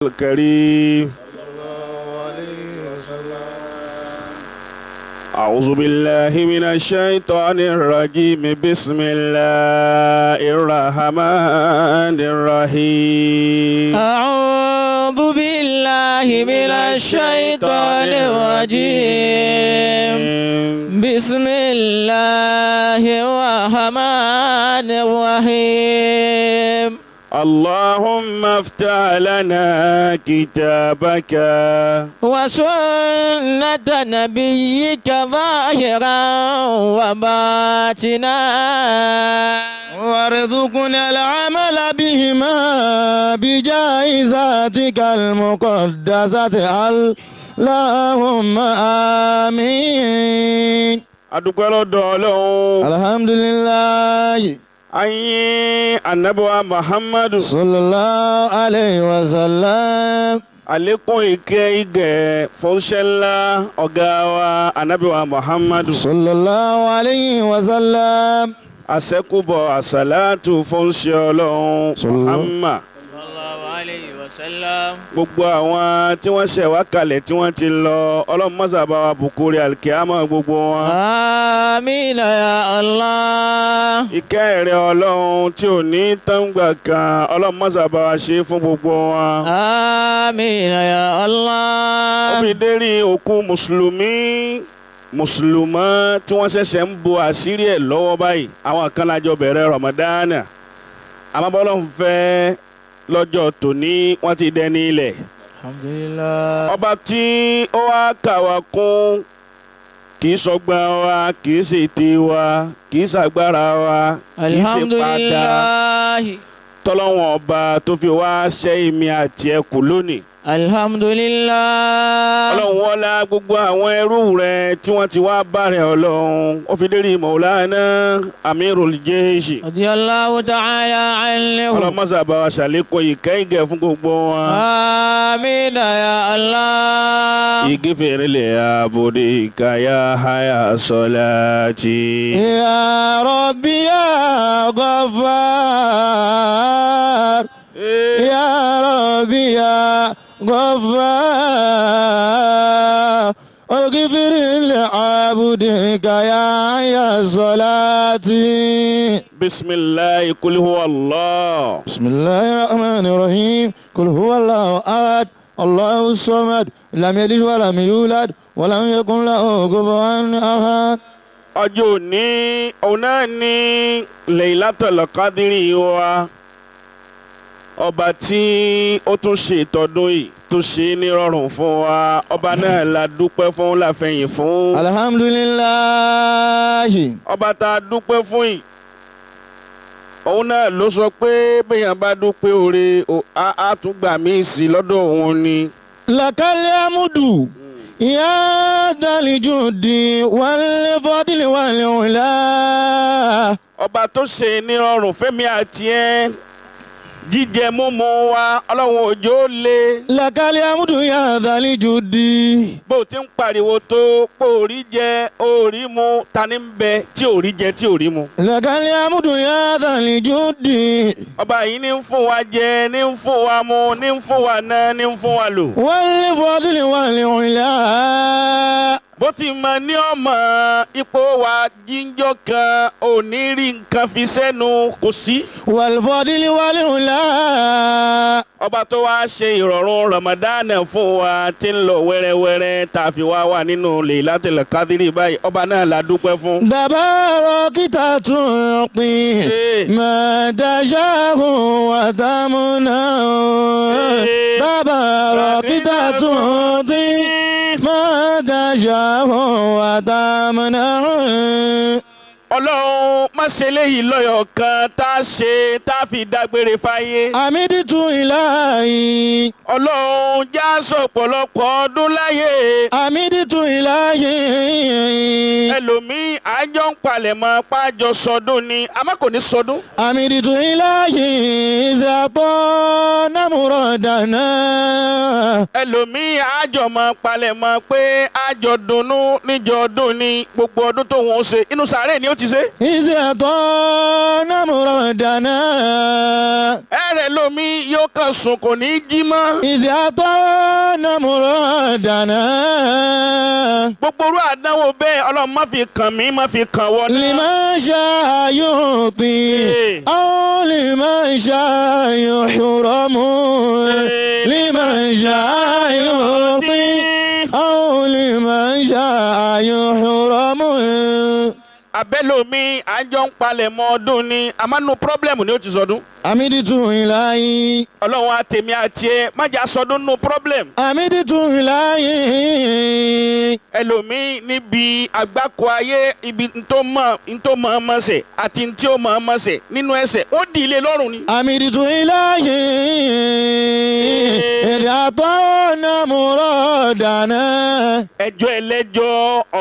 الكريم. أعوذ بالله من الشيطان الرجيم. بسم الله الرحمن الرحيم. أعوذ بالله من الشيطان الرجيم. بسم الله الرحمن الرحيم. اللهم افتح لنا كتابك وسنة نبيك ظاهرا وباطنا وارزقنا العمل بهما بجاه ذاتك المقدسة. اللهم آمين. Adúpẹ́ lọ́dọ̀ Ọlọ́run. Alhamdulillah. Ayin anabiwa Muhammadu sallallahu alayhi wa sallam. Àlékún ìkẹ́ ìgẹ̀ fọ́nṣẹ́lá ọ̀gá wa anabiwa Muhammadu sallallahu alayhi wa sallam. Àṣẹ́kùbọ̀ àṣàlátù fọ́nṣẹ́ Ọlọ́run Muhammad sallallahu alayhi wa sallam. Gbogbo àwọn tí wọ́n ṣẹ̀ wá kalẹ̀ tí wọ́n ti lọ, Ọlọ́run mọ́sà bá wa bùkúrì àlùkìyámà gbogbo wọn. Àmín ya Allah. Ìkẹ́ rẹ̀ Ọlọ́run tí ò ní tán gbà kan, Ọlọ́run mọ́sà bá wa ṣe fún gbogbo wọn. Àmín ya Allah. Ó fi dérí òkú mùsùlùmí mùsùlùmọ́ tí wọ́n ṣẹ̀ṣẹ̀ ń bo àṣírí ẹ̀ lọ́wọ́ báyìí. Àwọn kan lájọ bẹ̀rẹ̀ Ramadana. Àmọ́ bọ́lọ́run fẹ́ lọ́jọ́ tòní wọ́n ti dẹni ilẹ̀. Alhamdulillah. Ọba tí ó wá kà wá kún kì í sọgbọ́n wa, kì í ṣe ti wa, kì í ṣàgbára wa, kì í ṣe padà. Alhamdulillah. Tọ́lọ́wọ̀n ọba tó fi wá ṣẹ́ èmi àti ẹkù lónìí. Alhamdulillah. Ọlọ́run wọlá gbogbo àwọn ẹrú rẹ̀ tí wọ́n ti wá bá rẹ̀ Ọlọ́run. Ó fi dérí Maulana Amirul Jaysh. Radiyallahu ta'ala anhu. Ọlọ́run mọ́sà bá wa ṣàlékún ìkẹ́ ìgẹ̀ fún gbogbo wọn. Àmín ya Allah. Ighfir li abdika ya haya salati. Ya Rabbi ya Ghaffar. Ya Rabbi ya Ghaffar. اغفر لعبدك يا صلاتي. بسم الله قل هو الله. بسم الله الرحمن الرحيم. قل هو الله أحد الله الصمد لم يلد ولم يولد ولم يكن له كفوا أحد. Ọjọ́ òní òun náà ní Laylatul Qadri wa, ọba tí ó tún ṣe ìtọ́dún yìí tó ṣe é nírọ̀rùn fún wa, ọba náà la dúpẹ́ fún, la fẹ̀yìn fún. Alhamdulillah. Ọba tá a dúpẹ́ fún yìí òun náà ló sọ pé bẹ́yàn bá dúpẹ́ oore á tún gbà mí sí lọ́dọ̀ òun ni. Lakal hamdu ya dhal judi wal fadli wal ula. Ọba tó ṣe nírọ̀rùn fẹ́mi àti ẹ́ jíjẹ múmu wa, Ọlọ́run òjò lé. Lakal hamdu ya dhal judi. Bó o ti ń pariwo tó pé orí jẹ orí mu, ta ni ń bẹ tí orí jẹ tí orí mu. Lakal hamdu ya dhal judi. Ọba yìí ní ń fún wa jẹ, ní ń fún wa mu, ní ń fún wa ná, ní ń fún wa lò. Wal fadli wal ula. Bó ti mọ ní ọmọ ipò wa jíjọ kan ò ní rí nǹkan fi sẹ́nu kò sí. Wal fadli wal ula. Ọba tó wá ṣe ìrọ̀rùn Ramadan fún wa tí ń lọ wẹ́rẹ́wẹ́rẹ́ tá a fi wá wà nínú Laylatul Qadri báyìí, ọba náà la dúpẹ́ fún. Tabarakta tu'ti ma tasha'u wa tamna'u. Tabarakta tu'ti ma tasha'u wa tamna'u. Ọlọ́run má ṣe léyìí lọ́yọ̀ kan tá a ṣe tá a fi dágbére fáyé. Amiditu ilahi. Ọlọ́run já sọ̀pọ̀lọpọ̀ ọdún láyé. Amiditu ilahi. Ẹlòmíì àjọ ń palẹ̀mọ́ pájọ sọdún ni àmọ́ kò ní sọdún. Amiditu ilahi ìzàtọ̀ nàmúrọ̀dànà. Ẹlòmíì àjọ mọ́ palẹ̀mọ́ pé àjọ dunnú níjọ ọdún ni gbogbo ọdún tó wọ́n ṣe inú sàárè ni ó ti ṣe. Ìzàtọ̀. أعطانا مرادنا. Ẹ̀rẹ̀ lomi yóò kàn sùn kò ní í jí mọ́. إذ أعطانا مرادنا. Gbogbo orú àdánwò bẹ́ẹ̀ Ọlọ́run má fi kàn mí má fi kàn wọ́n náà. لمن شاء يعطي أو لمن شاء يحرم. لمن شاء يعطي أو لمن شاء يحرم. Abẹ́lómi àjọ ń palẹ̀ mọ́ ọdún ni àmọ́ pírọ́blẹ̀mù ni ó ti sọdún. Amiditu ilahi. Ọlọ́run àtẹ̀mí àti ẹ má jà sọdún nù pírọ́blẹ̀mù. Amiditu ilahi. Ẹlòmíì níbi àgbákò ayé ibi ntó mọ̀ ọmọ sẹ̀ àti ntí ó mọ̀ ọmọ sẹ̀ nínú ẹsẹ̀ ó dì í lé lọ́rùn ni. Amiditu ilahi. Ìdàtọ́nà muradana. Ẹjọ́ ẹlẹ́jọ́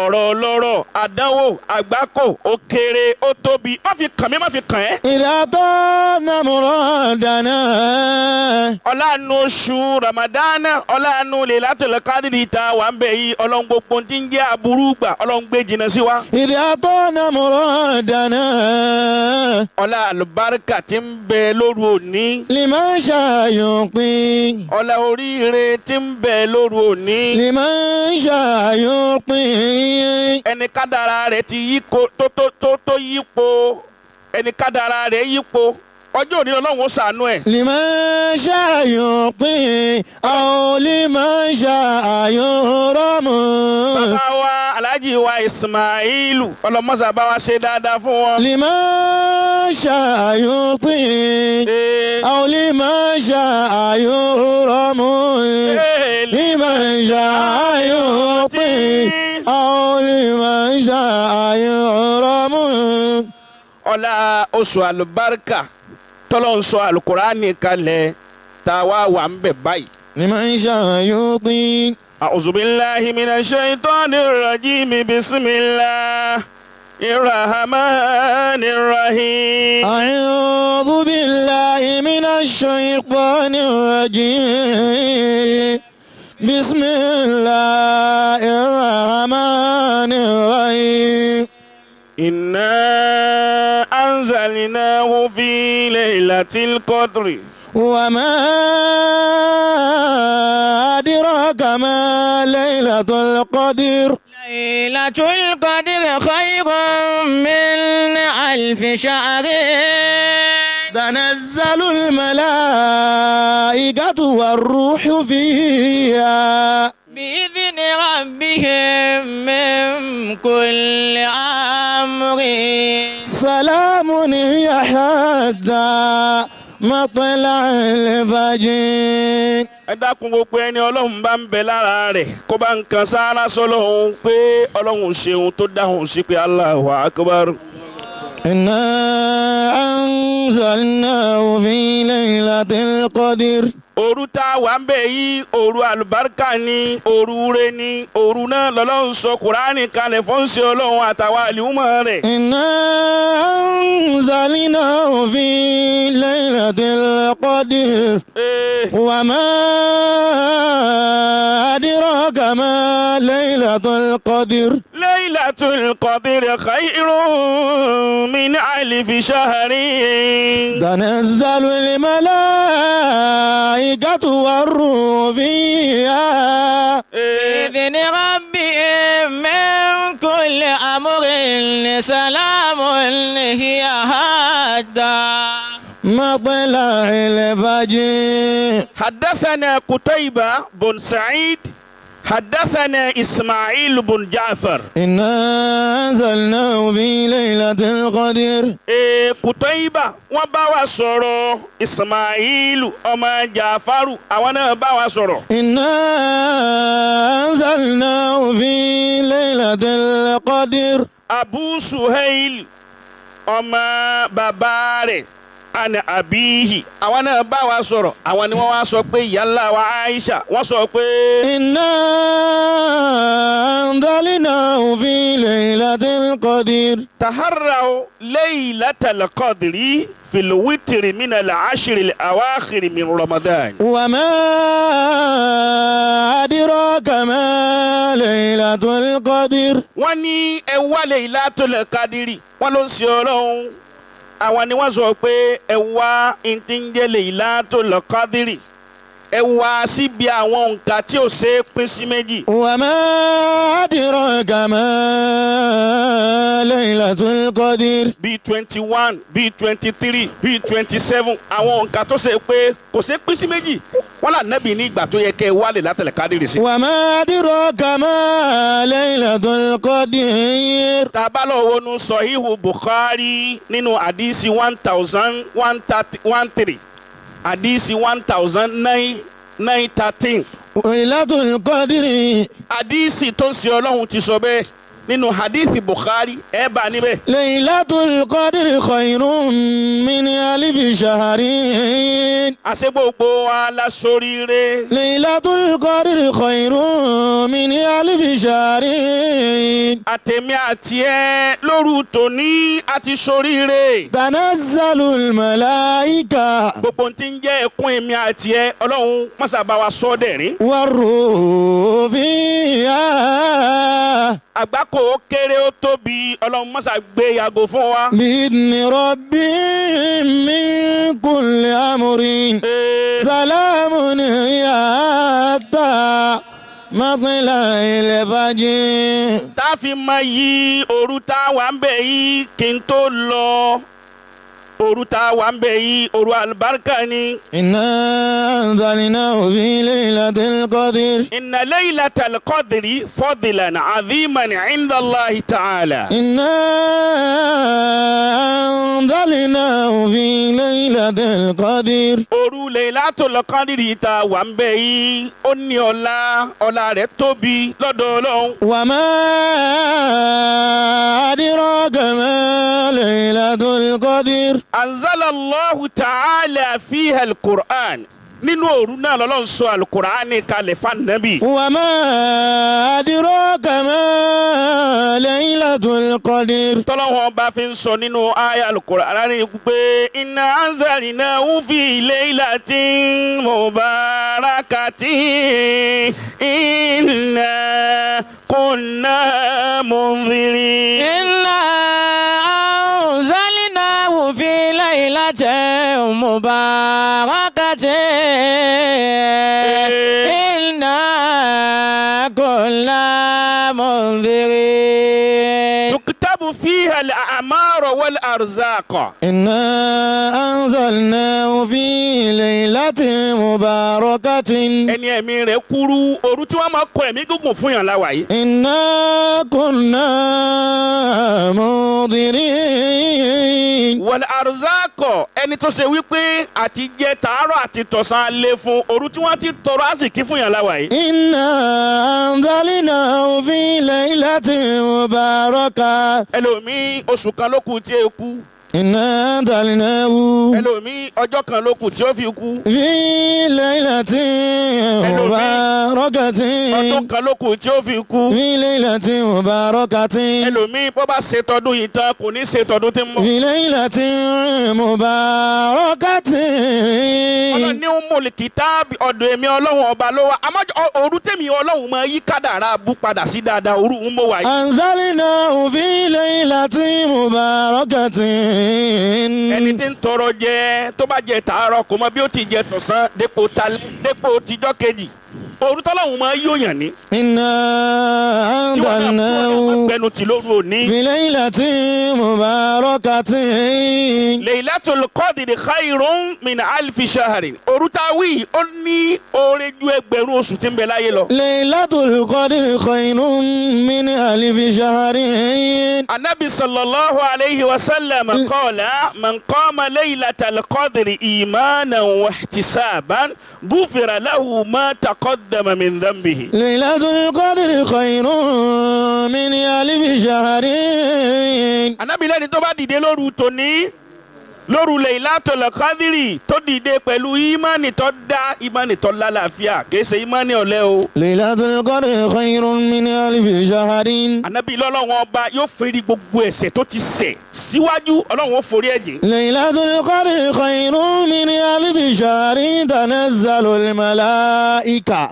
ọ̀rọ̀ ọlọ́rọ̀ àdánwò àgbákò ó kéré ó tóbi má fi kàn mí má fi kàn ẹ́. Ìdàtọ́nà muradana. Ọláàánú oṣù Ramadana ọláàánú Lailatul Qadri ta wà ń bẹ̀ yìí Ọlọ́run gbogbo tí ń jẹ́ aburú gbà Ọlọ́run gbé jìnnà sí wa. Ìdàtọ́nà muradana. Ọlá àlùbáríkà tí ń bẹ lóru òní. Liman sha'a yuqi. Ọlá oríire tí ń bẹ lóru òní. Liman sha'a yuqi. Ẹni kádàrá rẹ̀ ti yípo tó yípo ẹni kádàrá rẹ̀ yípo ọjọ́ òní Ọlọ́run ó ṣàánú ẹ̀. Liman sha'a yuqi aw liman sha'a yuhram. Bàbá wa Alhaji wa Ismailu ọlọ́mọ́sà bá wa ṣe dáadáa fún wọn. Liman sha'a yuqi aw liman sha'a yuhram. Liman sha'a yuqi aw liman sha'a yuhram. Ọlá oṣù àlùbáríkà tọ́lọ́ ń sọ alukurani kalẹ̀ tá a wá wà ń bẹ̀ báyìí. Liman sha'a yuqi. A'udhu billahi minash shaitanir rajim bismillahir rahmanir rahim. A'udhu billahi minash shaitanir rajim bismillahir rahmanir rahim. Inna anzalnahu fi laylatil qadri. Wa ma adraka ma laylatul qadr. Laylatul qadr khayrun min alfi shahr. Tanazzalul malaikatu warruhu fiha. بإذن ربهم من كل أمر. سلام هي حتى مطلع الفجر. Ẹ dákun gbogbo ẹni Ọlọ́run bá ń bẹ lára rẹ̀ kó bá ń kan sáárá sọ́lọ́hún pé Ọlọ́run ṣeun tó dáhùn sí pé Allahu Akbar. إنا أنزلناه في ليلة القدر. Òru tá a wà ń bẹ̀ yìí òru àlùbáríkà ni òru re ni òru náà lọ́lọ́run sọ Kùránì kalẹ̀ fọ́nṣẹ́ Ọlọ́run àtàwọn àlùmọ̀ rẹ̀. إنا أنزلناه في ليلة القدر. وما أدراك ما ليلة القدر. ليلة القدر خير من ألف شهر. تنزل الملائكة والروح فيها بإذن ربهم من كل أمر. سلام هي حتى مطلع الفجر. حدثنا قتيبة بن سعيد حدثنا إسماعيل بن جعفر. إنا أنزلناه في ليلة القدر. Kutaiba wọ́n bá wa sọ̀rọ̀ Ismailu ọmọ Jàfárù àwọn náà bá wa sọ̀rọ̀. إنا أنزلناه في ليلة القدر. Abu Suhail ọmọ bàbá rẹ̀ ana abihi àwọn náà bá wa sọ̀rọ̀ àwọn ni wọ́n wá sọ pé yálà wa Aisha wọ́n sọ pé. Inna anzalnahu fi laylatil qadr. Taharraw laylatal qadri fil witri minal ashril awakhir min Ramadan. Wa ma adraka ma laylatul القدر. Wọ́n ní ẹ wá Laylatul Qadri, wọ́n ló ń ṣe Ọlọ́run. Àwọn ni wọ́n sọ pé ẹ wá ntí ń jẹ́ Laylatul Qadri, ẹ wá síbi àwọn nǹkan tí ò ṣe é pín sí méjì. وما أدراك ما ليلة القدر. Bíi 21, bíi 23, bíi 27, àwọn nǹkan tó ṣe pé kò ṣe é pín sí méjì, wọ́n là nẹ́bì ní ìgbà tó yẹ kẹ́ ẹ wá Laylatul Qadri sí. وما أدراك ما ليلة القدر. Tá a bá lọ wọnú Sọ̀híhù Bukhari nínú àdísì 1130 1 30, àdísì 1913. ليلة القدر. Àdísì tó ń ṣe Ọlọ́run ti sọ bẹ́ẹ̀ nínú hadithi Bukhari, ẹ bá níbẹ̀. ليلة القدر خير من ألف شهر. Àṣẹ gbogbo wa la ṣoríire. ليلة القدر خير من ألف شهر. Àtẹ̀mí àti ẹ lóru tòní àti ṣoríire. تنزل الملائكة Gbogbo ohun tí ń jẹ́ ẹkún èmi àti ẹ, Ọlọ́run mọ́sà bá wa sọ dẹ̀rín. والروح فيها. Àgbákò ó kéré ó tóbi, Ọlọ́run mọ́sà gbé yàgò fún wa. بإذن ربهم من كل أمر. Ee, سلام هي حتى مطلع الفجر. Tá a fi máa yí òru tá a wà ń bẹ̀ yìí kí n tó lọ, òru tá a wà ń bẹ̀ yìí, òru àlùbáríkà ni. إنا أنزلناه في ليلة القدر. إن ليلة القدر فضلا عظيما عند الله تعالى. إنا أنزلناه في ليلة القدر. Òru Laylatul Qadri tá a wà ń bẹ̀ yìí, ó ní ọlá, ọlá rẹ̀ tóbi lọ́dọ̀ Ọlọ́run. وما أدراك ما ليلة القدر. أنزل الله تعالى فيها القرآن, nínú òru náà lọ́lọ́run sọ alukur'an kalẹ̀ fún وما أدراك ما ليلة القدر. Tọ́lọ́wọ́n bá fi ń sọ nínú àyá alukur'an pé إنا أنزلناه في ليلة مباركة إنا كنا منذرين. إنا أنزلناه في ليلة مباركة إنا كنا منذرين. تكتب فيها الأعمار والأرزاق. إنا أنزلناه في ليلة مباركة. Ẹni ẹ̀mí rẹ̀ kúrú, òru tí wọ́n máa kọ ẹ̀mí gígùn fún yàn láwàá yìí. إنا كنا منذرين. والأرزاق, ẹni tó ṣe wípé àti jẹ tàárọ̀ àti tọ̀sán lé fún, òru tí wọ́n ti tọrọ àsìkí fún yàn láwàá yìí. إنا أنزلناه في ليلة مباركة. Ẹlòmíì, oṣù kan ló kù tí e kú. إنا أنزلناه Ẹlòmíì, ọjọ́ kan ló kù tí ó fi kú. في ليلة مباركة. Ọdún kan ló kù tí ó fi kú. في ليلة مباركة. Ẹlòmíì, bó bá ṣe tọdún yìí tán, kò ní ṣe tọdún tí ń bọ̀. في ليلة مباركة. Ọlọ́run ní أم الكتاب, ọ̀dọ̀ èmi Ọlọ́run ọba ló wà, àmọ́ òru tèmi Ọlọ́run máa yí kádàrá bú padà sí dáadáa, òru ń bọ̀ wáyé. أنزلناه في ليلة مباركة. Ẹni tí ń tọrọ jẹ, tó bá jẹ tàárọ̀, kò mọ bí ó ti jẹ tọ̀sán dépò talẹ́ dépò tijọ́ kejì, òru tọ́lọ́run máa yóyàn ní. إنا Tí wọ́n náà أنزلناه gbẹnu tì lóru òní. في ليلة مباركة. ليلة القدر خير من ألف شهر, òru tá a wí, ó ní oore ju 1,000 oṣù tí ń bẹ láyé lọ. ليلة القدر خير من ألف شهر. النبي صلى الله عليه وسلم قال: من قام ليلة القدر إيمانا واحتسابا غفر له ما تقدم من ذنبه. ليلة القدر خير من ألف شهر. Ànábì lẹ́ni tó bá dìde lóru tòní Lóru Laylatul Qadri tó dìde pẹ̀lú ìmánì tó dá ìmánì tó lálàáfíà kìí ṣe ìmánì ọ̀lẹ o. Laylatul Qadri khayrun min alfi shahrin. Ànábì lọ́lọ́run ọba yóò forí gbogbo ẹ̀ṣẹ̀ tó ti ṣẹ̀ síwájú Ọlọ́run ó forí ẹ̀ jìn. Laylatul Qadri khayrun min alfi shahrin tanazzalul malaika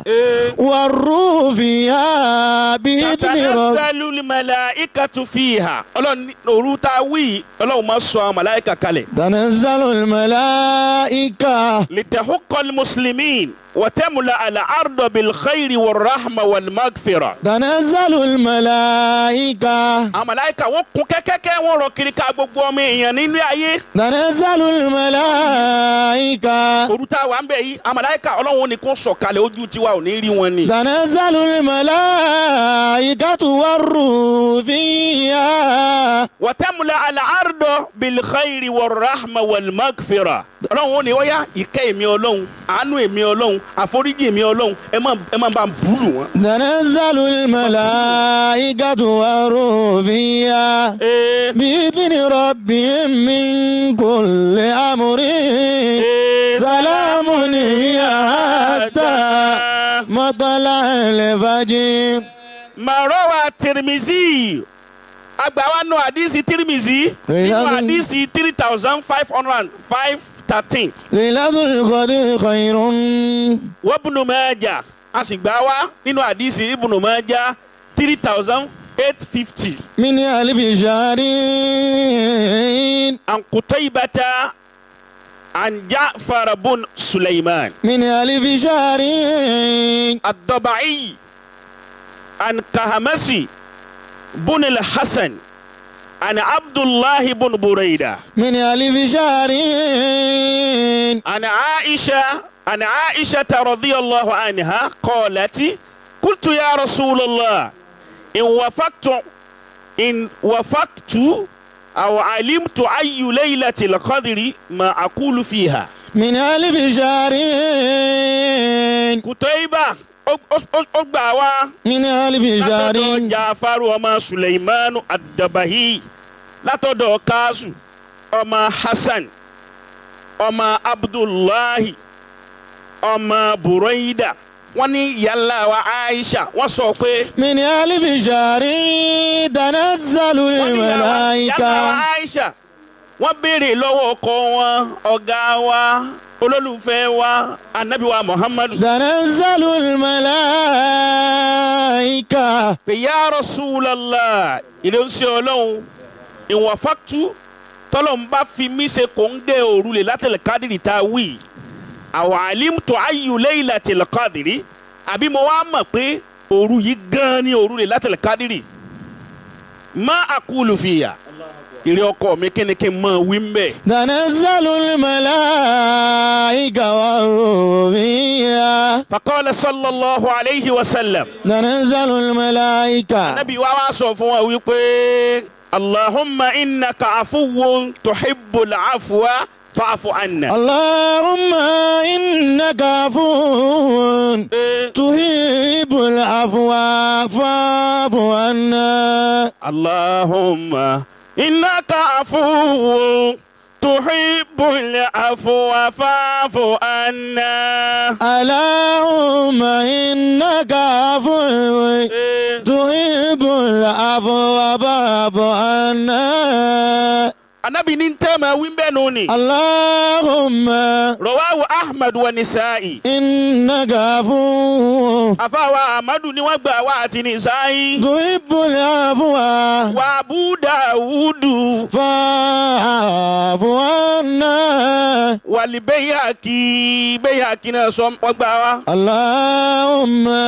warruhu fiha bi'idhni rabbihim. Tanazzalul malaikatu fiha. Ọlọ́run òru tá a wí Ọlọ́run máa sọ àwọn màláìka kalẹ̀. تنزل الملائكة لتحق المسلمين وتملأ الأرض بالخير والرحمة والمغفرة. تنزل الملائكة. Àwọn màláíkà wọ́n kún kẹ́kẹ́kẹ́ wọ́n rọ kiri ká gbogbo ọmọ èèyàn nínú ayé. تنزل الملائكة. Òru tá a wà ń bẹ̀ yìí àwọn màláíkà Ọlọ́run ní kó sọ̀kalẹ̀ ojú tiwa ò ní rí wọn ni. تنزل الملائكة والروح فيها. وتملأ الأرض بالخير والرحمة والمغفرة. Ọlọ́run ní ọ̀yá ìkẹ́ èmi Ọlọ́run àánú èmi Ọlọ́run àforíjì èmi Ọlọ́run ẹ má bá ń búlù wọn. تنزل الملائكة والروح فيها بإذن ربهم من كل أمر سلام هي حتى مطلع الفجر. Màrọ́wà Tirmizi agbawa nù àdìsí Tirmizi nínú àdìsí 3505.13. Laylatul Qadri khayrun. Wa Ibn Majah a sì gbà wá nínú àdìsí Ibn Majah 3850. Min alfi shahrin. An Qutaybata an Ja'far bun Sulaiman. Min alfi shahrin. Ad-Daba'i an Kahamasi bun al-Hasan an Abdullah bun Burayda. Min alfi shahrin. An Aisha radiyallahu anha qalat qultu ya Rasulallah in wafaqtu aw alimtu ayyu laylatil qadri ma aqulu fiha. Min alfi shahrin. Kutayba ó gbà wá. Min alfi shahrin. Látọ̀dọ̀ Ja'faru ọmọ Suleimanu ad-Dabahi látọ̀dọ̀ Kasu ọmọ Hasan ọmọ Abdullahi ọmọ Buraida wọ́n ní yàrá wa Aisha wọ́n sọ pé. Min alfi shahrin tanazzalul malaika. Yàrá wa Aisha wọ́n béèrè lọ́wọ́ ọkọ wọn ọ̀gá wa olólùfẹ́ wa anabi wa Muhammadu. Tanazzalul malaika. Pé ya Rasulallah ilé ń ṣe ọlọ́run ìwọ̀n fàtú tọ́lọ̀ ń bá fi mí ṣe kòńgẹ́ òrùlé látẹ̀lẹ̀ kádìrì tá a wí. Àwọn alimtu ayyu laylatil qadri àbí mo wá mọ̀ pé òru yìí gan ni òrùlé látẹ̀lẹ̀ kádìrì. Ma aqulu fiya. Ìrẹ́ ọkọ mi kí ni kí n máa wí ń bẹ̀. Tanazzalul malaika warruhu fiha. Faqala sallallahu alayhi wa sallam. Tanazzalul malaika. Ànábì wa wá sọ fún wa wípé Allahumma innaka afuwwun tuhibbul afwa fa'fu anna. Allahumma innaka afuwwun tuhibbul afwa fa'fu anna. Allahumma innaka afuwwun tuhibbul afwa fa'fu anna. Allahumma innaka afuwwun tuhibbul afwa fa'fu anna. Ànábì ní tẹ́ máa wí bẹ́ẹ̀ nù ni. Allahumma. Rawahu Ahmad wa Nisa'i. Innaka afuwwun. Àfàwà Ahmadu ni wọ́n gbà wá àti Nisa'i. Tuhibbul afwa. Wa Abu Dawudu. Fa'fu anna. Wal Bayhaqi Bayhaqi náà sọ wọ́n gbà wá. Allahumma.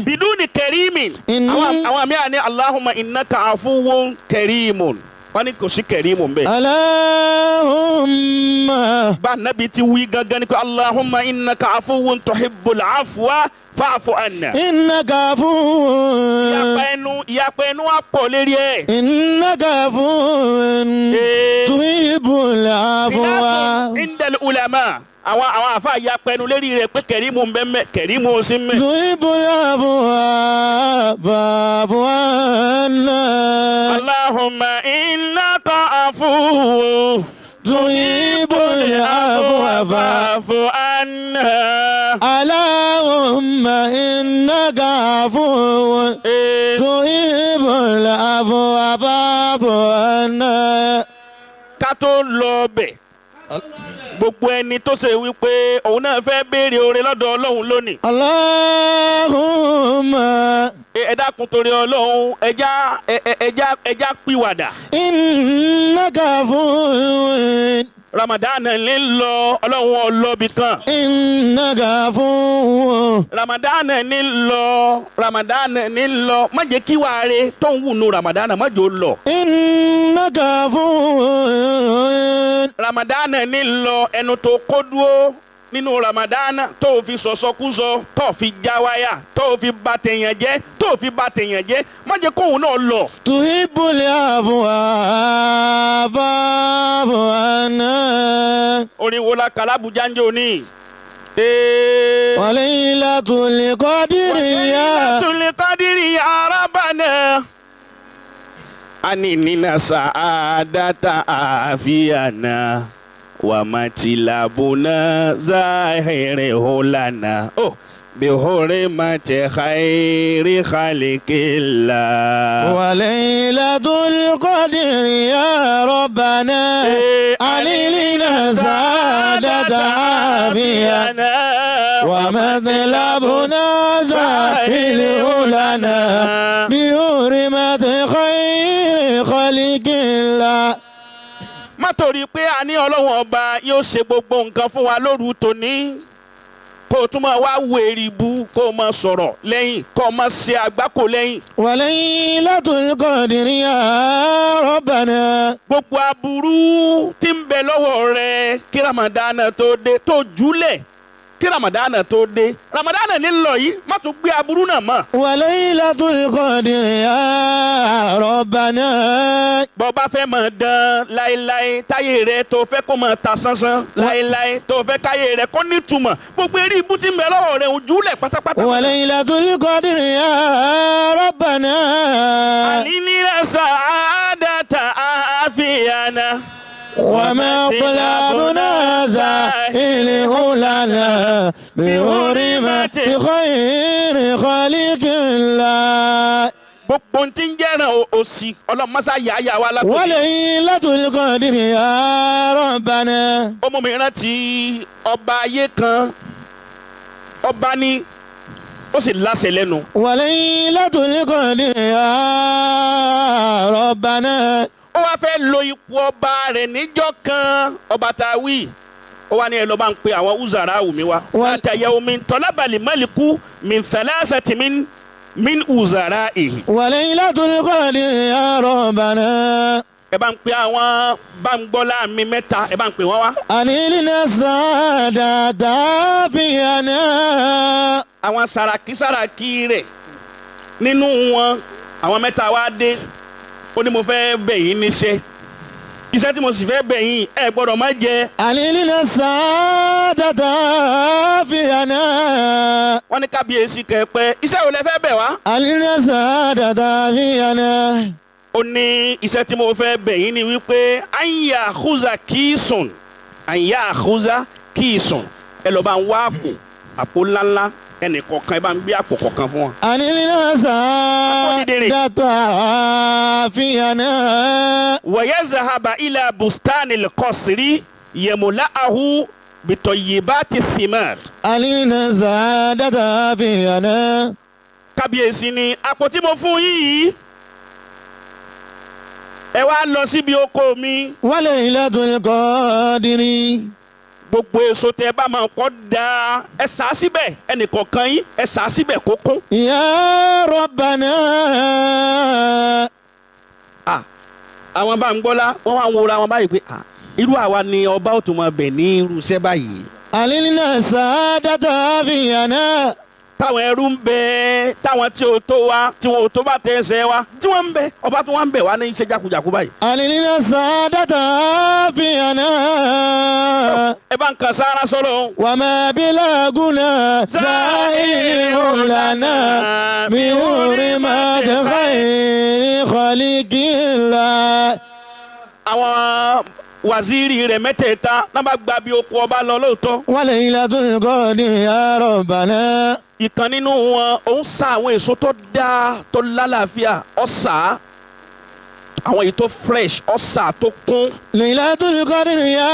Biduni karimin. Àwọn àmì àní Allahumma innaka afuwwun karimun. Wọ́n ní kò sí kẹ̀rímù ń bẹ̀. Allahumma. Bá nàbí ti wí gangan ni pé Allahumma innaka afuwwun tuhibbul afwa fa'fu anna. Innaka afuwwun. Ìyapa ẹnu wa pọ̀ lérí ẹ̀. Innaka afuwwun tuhibbul afwa. Indal ulama. Àwọn àfa ìyapa ẹnu lérí rẹ̀ pé kẹ̀rímù ń bẹ mẹ́ kẹ̀rímù ó sì mẹ́. Tuhibbul afwa fa'fu anna. Allahumma innaka afuwwun. Tuhibbul العفو فاعف عنا. اللهم إنك عفو تحب العفو فاعف عنا. Ká tó lọ bẹ̀, gbogbo ẹni tó ṣe wípé òun náà fẹ́ béèrè oore lọ́dọ̀ Ọlọ́run lónìí. Allahumma Ẹ dákun torí Ọlọ́run, ẹja pìwàdà. innaka afuwwun. Ramadan ní lọ, Ọlọ́run ọlọ́bi kan. Innaka afuwwun. Ramadan ní lọ, Ramadan ní lọ, má jẹ́ kí wàá re tó ń wù nù Ramadan má jò lọ. Innaka afuwwun. Ramadan ní lọ, ẹnu tó kó dúró nínú Ramadan tó fi sọ̀sọ́kúsọ, tó fi já wáyà, tó fi bà tèèyàn jẹ́, tó fi bà tèèyàn jẹ́, má jẹ́ kóun náà lọ. Tuhibbul afwa fa'fu anna. Orin wo la kà l'Abuja ń jò ní? Wa laylatul qadri ya. Laylatul qadri ya Rabbana. Aninina sa'adata afiyana wa matilabuna zahirihu lana. Oh, bihurmati khairi khalikillah. Wa laylatul qadri ya Rabbana. Aninina sa'adata afiyana wa matlabuna zahirihu lana. Bihurmati khairi khalikillah. Má torí pé a ní Ọlọ́run ọba yóò ṣe gbogbo nǹkan fún wa lóru tòní, kó o tún máa wá wo eribu, kó o máa sọ̀rọ̀ lẹ́yìn, kó o máa ṣe àgbákò lẹ́yìn. Wa laylatul qadri ya Rabbana. Gbogbo aburú tí ń bẹ lọ́wọ́ rẹ kí Ramadan tó dé, tó júlẹ̀ kí Ramadan tó dé, Ramadan ní lọ yìí, má tún gbé aburú náà mọ́. Wa laylatul qadri ya Rabbana. Bọ́ bá fẹ́ máa dán láéláé, táyé rẹ tó fẹ́ kó máa ta sánsán láéláé, tó fẹ́ káyé rẹ kó nítumọ̀, gbogbo eré ibú tí ń bẹ lọ́wọ́ rẹ ojúlẹ̀ pátápátá. Wa laylatul qadri ya Rabbana. Àní sa'adata àfihànà. Wa matlabuna zahiruhu lana bihurmati khayri khalikillah. Gbogbo tí ń jẹ́ràn òsì ọlọ́mọṣá yàáyà wa lápò. Wa laylatul qadri ya Rabbana. Ọmọ mi rántí ọba ayé kan, ọba ní ó sì láṣẹ lẹ́nu. Wa laylatul qadri ya Rabbana. Ó wá fẹ́ lo ipò ọba rẹ̀ níjọ́ kan, ọba tá a wí, ó wá ní ẹ lọ bá ń pe àwọn uzara mi wá. Látàyẹ omi tọ́lábàlì málìkú min thalathati min uzara ìhì. Wa laylatul qadri ya Rabbana. Ẹ bá ń pe àwọn báńgbọ́lá mi mẹ́ta, ẹ bá ń pe wọ́n wá. Anilina sa'adata fiyana. Àwọn sàràkí sàràkí rẹ̀ nínú wọn, àwọn mẹ́ta wá dé. Ó ní mo fẹ́ bẹ̀ yín níṣẹ́, iṣẹ́ tí mo sì fẹ́ bẹ̀ yín ẹ gbọ́dọ̀ má jẹ. Anilina sa'adata fiyana. Wọ́n ní kábíyèsí kẹ̀pẹ́, iṣẹ́ wo lẹ fẹ́ bẹ̀ wá? Anilina sa'adata fiyana. Ó ní iṣẹ́ tí mo fẹ́ bẹ̀ yín ni wípé àyà àkúzà kìí sùn, àyà àkúzà kìí sùn, ẹ lọ bá ń wá àpò, àpò ńláńlá, ẹnì kọ̀ọ̀kan ẹ bá ń gbé àpò kọ̀ọ̀kan fún wọn. Anilina sa'adata fiyana. Wa yazhaba ila bustani al-qasri yamla'ahu bitayyibati thimar. Anilina sa'adata fiyana. Kábíyèsí ni àpò tí mo fún yín yìí, ẹ wá lọ síbi oko mi. Wa laylatul qadri. Gbogbo èso tẹ bá máa kọ́ da, ẹ sà á síbẹ̀, ẹnì kọ̀ọ̀kan yín ẹ sà á síbẹ̀ kó kún. Ya Rabbana. Àwọn bá ń gbọ́lá, wọ́n wá ń wora wọn báyìí pé irú àwa ni ọba ó tún máa bẹ̀ ní irú iṣẹ́ báyìí. Anilina sa'adata fiyana. Táwọn ẹrú ń bẹ, táwọn tí o tó wa, tí wọn ò tó bá tẹ ẹsẹ̀ wa, tí wọ́n ń bẹ, ọba tí wọ́n ń bẹ wá ní iṣẹ́ jákujàku báyìí. Anilina sa'adata fiyana. Ẹ bá ń kan sára sọ́rọ̀. Wa ma bilaguna zahiruhu lana bihurmati khayri khalikillah. Àwọn waziri rẹ̀ mẹ́tẹ̀ẹ̀ta náà bá gba bí oko ọba lọ lóòótọ́. Walaylatul Qadri ya Rabbana. Ìkan nínú wọn òun sa àwọn èso tó dáa tó lálàáfíà ọ̀sà àwọn èyí tó fresh ọ̀sà tó kún. Laylatul Qadri ya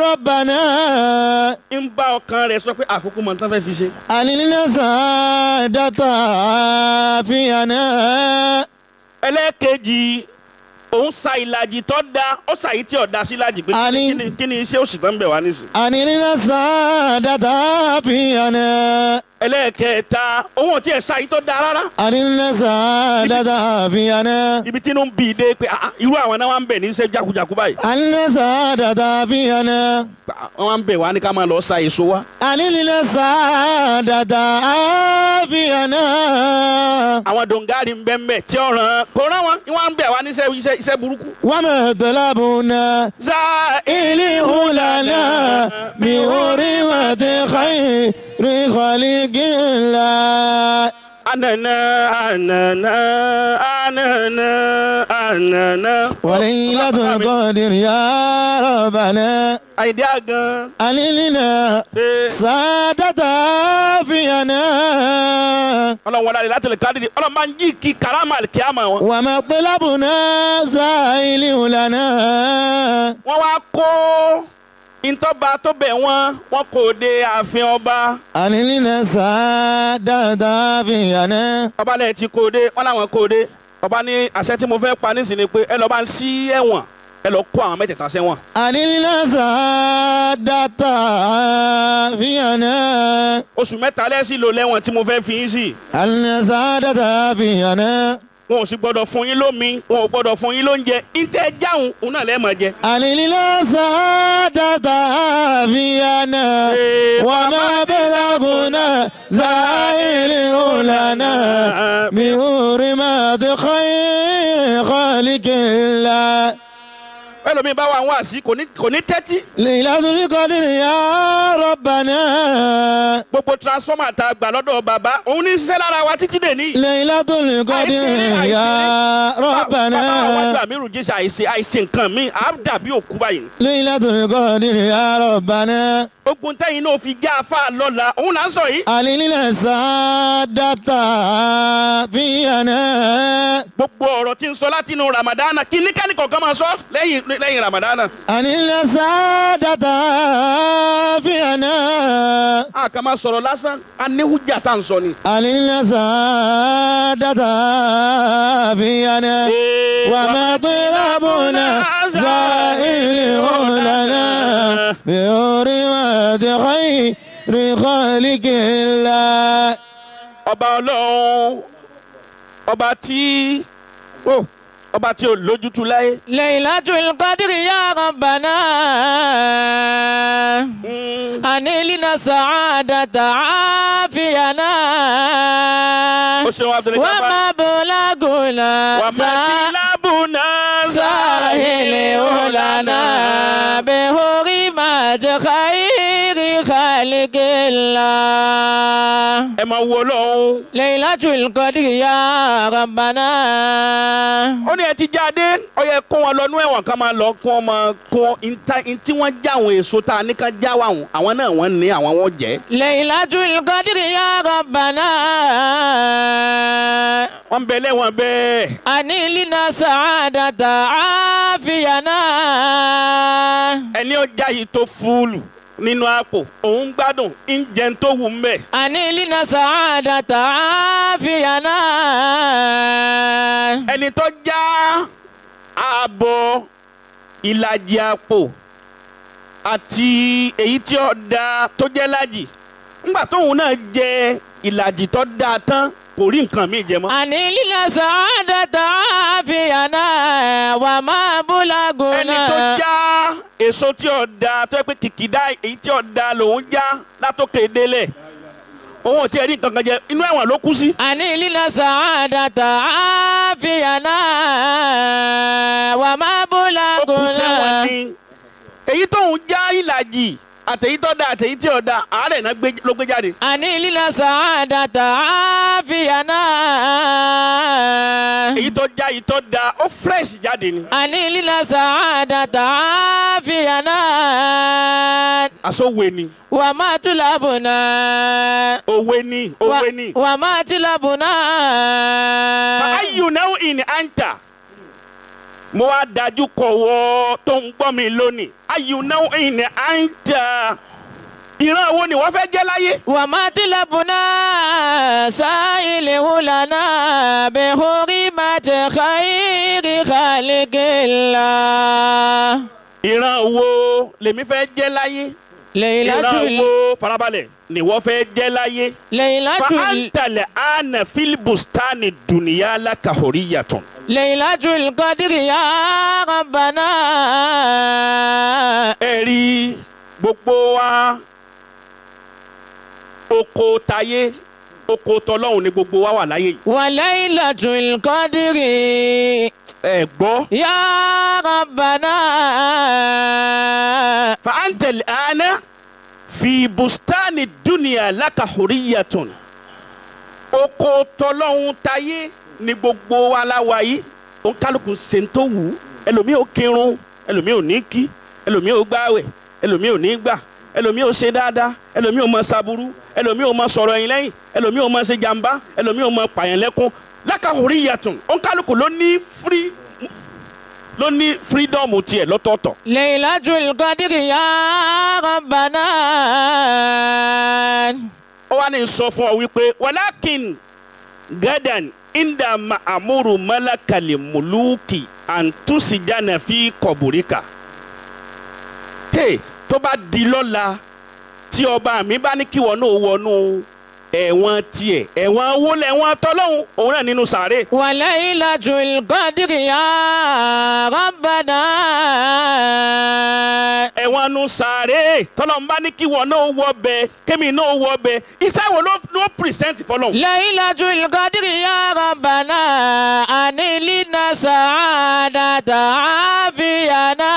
Rabbana. Ń bá ọkàn rẹ̀ sọ pé àkókò mọ̀ tán fẹ́ fi ṣe. Alilna sa'adata fiyana. Ẹlẹ́ẹ̀kejì òun sa ìlàjì tó da ó sa yìí tí ò da sí ìlàjì pé kí ni iṣẹ́ òṣì tó ń bẹ̀ wá nísìn. Alilna sa'adata fiyana. Ẹlẹ́ẹ̀kẹta òun ò tiẹ̀ sa yìí tó da rárá. Alilna sa'adata fiyana. Ibi tí inú ń bì í dé pé irú àwọn náà wà ń bẹ̀ ní iṣẹ́ jákujàku báyìí. Alilna sa'adata fiyana. Wọ́n wá ń bẹ̀ wá ní ká máa lọ sa èso wa. Alilna sa'adata fiyana. Àwọn dòǹgárì ń bẹ́ ń bẹ̀ tí ó ràn kó rán wọn wọ́n ń bẹ̀ wá ní iṣẹ́ burúkú. Wa ma talabuna za'ilihulana mi hurmati khayri khaliqillah. Anana anana anana anana. Wa laylatul qadri ya Rabbana. Àyìndé àgàn. Alilina sa'adata fiyana. Ọlọ́run wọlé Laylatul Qadri ọlọ́run máa ń yí kí karama kíámà wọn. Wa ma talabuna za'ilihulana. Wọ́n wá kó ntọ́ba tó bẹ̀ wọ́n wọ́n kò dé ààfin ọba. Alilina sa'adata fiyana. Ọba lẹ́yìn tí kò dé wọ́n làwọn kò dé. Ọba ní àṣẹ tí mo fẹ́ pa nísìnyí pé ẹ lọ bá ń sí ẹ̀wọ̀n ẹ lọ kó àwọn mẹ́tẹ̀ẹ̀ta sẹ́wọ̀n. Alilina sa'adata fiyana. Oṣù mẹ́ta lẹ́sìn lò lẹ́wọ̀n tí mo fẹ́ fi yín sí. Alilina sa'adata fiyana. Wọn ò sì gbọ́dọ̀ fún yín lómi wọn ò gbọ́dọ̀ fún yín lóúnjẹ ntẹ jáun òun náà lẹ́ẹ̀ máa jẹ. Alilina sa'adata fiyana. Wa ma balaguna za'ilihulana min hurmati khayri khaliqillah. Ẹlòmíì bá wà ń wá sí kò ní tẹ́tí. Laylatul Qadri ya Rabbana. Gbogbo transformer tá a gbà lọ́dọ̀ bàbá òun ní ṣiṣẹ́ lára wa títí dè ní. Laylatul Qadri ya Rabbana. Bàbá àwọn àgbà mi rù jíṣẹ́ àìṣe nǹkan mi à á dàbí òkú báyìí. Laylatul Qadri ya Rabbana. Gbogbo ntẹ́yìn náà fi já afá lọ́la òun là ń sọ yìí. Alilina sa'adata fiyana. Gbogbo ọ̀rọ̀ tí ń sọ láti inú Ramadana kí ní kẹ́ni kọ̀ọ̀kan máa sọ lẹ́yìn Ramadana. Alilina sa'adata fiyana. A kàn máa sọ̀rọ̀ lásán a ní hujja tá à ń sọ ni. Alilina sa'adata fiyana. Wa ma talabuna za'ilihulana bi hurmati khayri khaliqillah. Ọba Ọlọ́run ọba tí ọba tí ò lójútu láyé. Laylatul Qadri ya Rabbana. Anilina sa'adata afiyana. Ó ṣeun Abdul Jabbar. Wa ma balaguna wa ma tilabuna za'ilihulana bi hurmati khayri khaliqillah. Ẹ máa wo Ọlọ́run. Laylatul Qadri ya Rabbana. Ó ní ẹ ti jáde ó yẹ kó wọn lọ nú ẹ̀wọ̀n ká máa lọ kó wọn máa kó ntí wọ́n já àwọn èso tá a ní ká já wa àwọn àwọn náà wọ́n ní àwọn wọ́n jẹ́. Laylatul Qadri ya Rabbana. Wọ́n bẹ lẹ́wọ̀n bẹ́ẹ̀. Anilina sa'adata afiyana. Ẹni ọjà yìí tó fúlù nínú àpò òun gbádùn ń jẹun tó wù mẹ́. Anilina sa'adata afiyana. Ẹni tó já ààbọ̀ ìlàjì àpò àti èyí tí ó da tó jẹ́ lájì ńgbà tóun náà jẹ ìlàjì tó da tán kò rí nǹkan mi jẹ mọ́. Anilina sa'adata afiyana wa ma bulaguna. Ẹni tó já èso tí ó da tó yẹ pé kìkìdá èyí tí ó da lòun já látòkè délẹ̀ òun ò tiẹ̀ rí nǹkan kan jẹ inú ẹ̀wọ̀n ló kú sí. Anilina sa'adata afiyana wa ma Ó kú sẹ́wọ̀n bulaguna. ni èyí tóun já ìlàjì Àtẹ̀yí tó da àtẹ̀yí tí ò da àárẹ̀ náà ló gbé jáde. Anilina sa'adata afiyana. Èyí tó já èyí tó da ó fresh jáde ni. Anilina sa'adata afiyana. Aṣọ òwe ni. Wa ma tulabuna. Òwe ni òwe ni. Wa ma tulabuna. Ayyu naw'in anta. Mo wá dájú kọ wọ tó ń gbọ́ mi lónìí. Ayyu naw'in anta. Ìran wo ni wọ́n fẹ́ jẹ́ láyé? Wa ma tulabuna sa'iluhu lana bihurmati khayri khalqillah. Ìran wo lèmi fẹ́ jẹ́ láyé? Ìran wo farabalẹ̀ ni wọ́n fẹ́ jẹ́ láyé? Laylatul Fa anta al-ana fil bustani dunya laka huriyatun. Laylatul Qadri ya Rabbana. Ẹ rí gbogbo wa oko tayé oko tọlọ́hun ni gbogbo wa wà láyé. Wa Laylatul Qadri. Ẹ gbọ́. Ya Rabbana. Fa anta al-ana fi bustani dunya laka huriyatun. Oko tọlọ́hun tayé ni gbogbo wa la wà yìí. Òǹkálùkù ṣe ń tó wù ú. Ẹlòmíì ò kírun, ẹlòmíì ò ní kí, ẹlòmíì ò gbààwẹ̀, ẹlòmíì ò ní gbà, ẹlòmíì ò ṣe dáadáa, ẹlòmíì ò mọ ṣaburú, ẹlòmíì ò mọ sọ̀rọ̀ ẹ̀yìn lẹ́yìn, ẹlòmíì ò mọ ṣe jàmbá, ẹlòmíì ò mọ pààyàn lẹ́kún. Laka huriyatun. Òǹkálùkù ló ní free ló ní fírídọ́ọ̀mù tiẹ̀ lọ́tọ̀ọ̀tọ̀. Laylatul Qadri ya Rabbana. Ó wá ní sọ fún ọ wípé walakin gadan inda ma'amuru malakali muluki antusijana fi kọburika. Hey, tó bá di lọ́la tí ọba mi bá ní kí wọn náà wọnú ẹ̀wọ̀n tiẹ̀ ẹ̀wọ̀n owó lẹ̀wọ̀n tọ́lọ́hún òun náà nínú sàárè. Wa Laylatul Qadri ya Rabbana. Ẹ̀wọ̀n nu sàárè tọ́lọ́hún bá ní kí wọn náà wọ bẹ kémi náà wọ bẹ iṣẹ́ wo ló pìrìsẹ́ǹtì fọlọ́hún. Laylatul Qadri ya Rabbana anilina sa'adata afiyana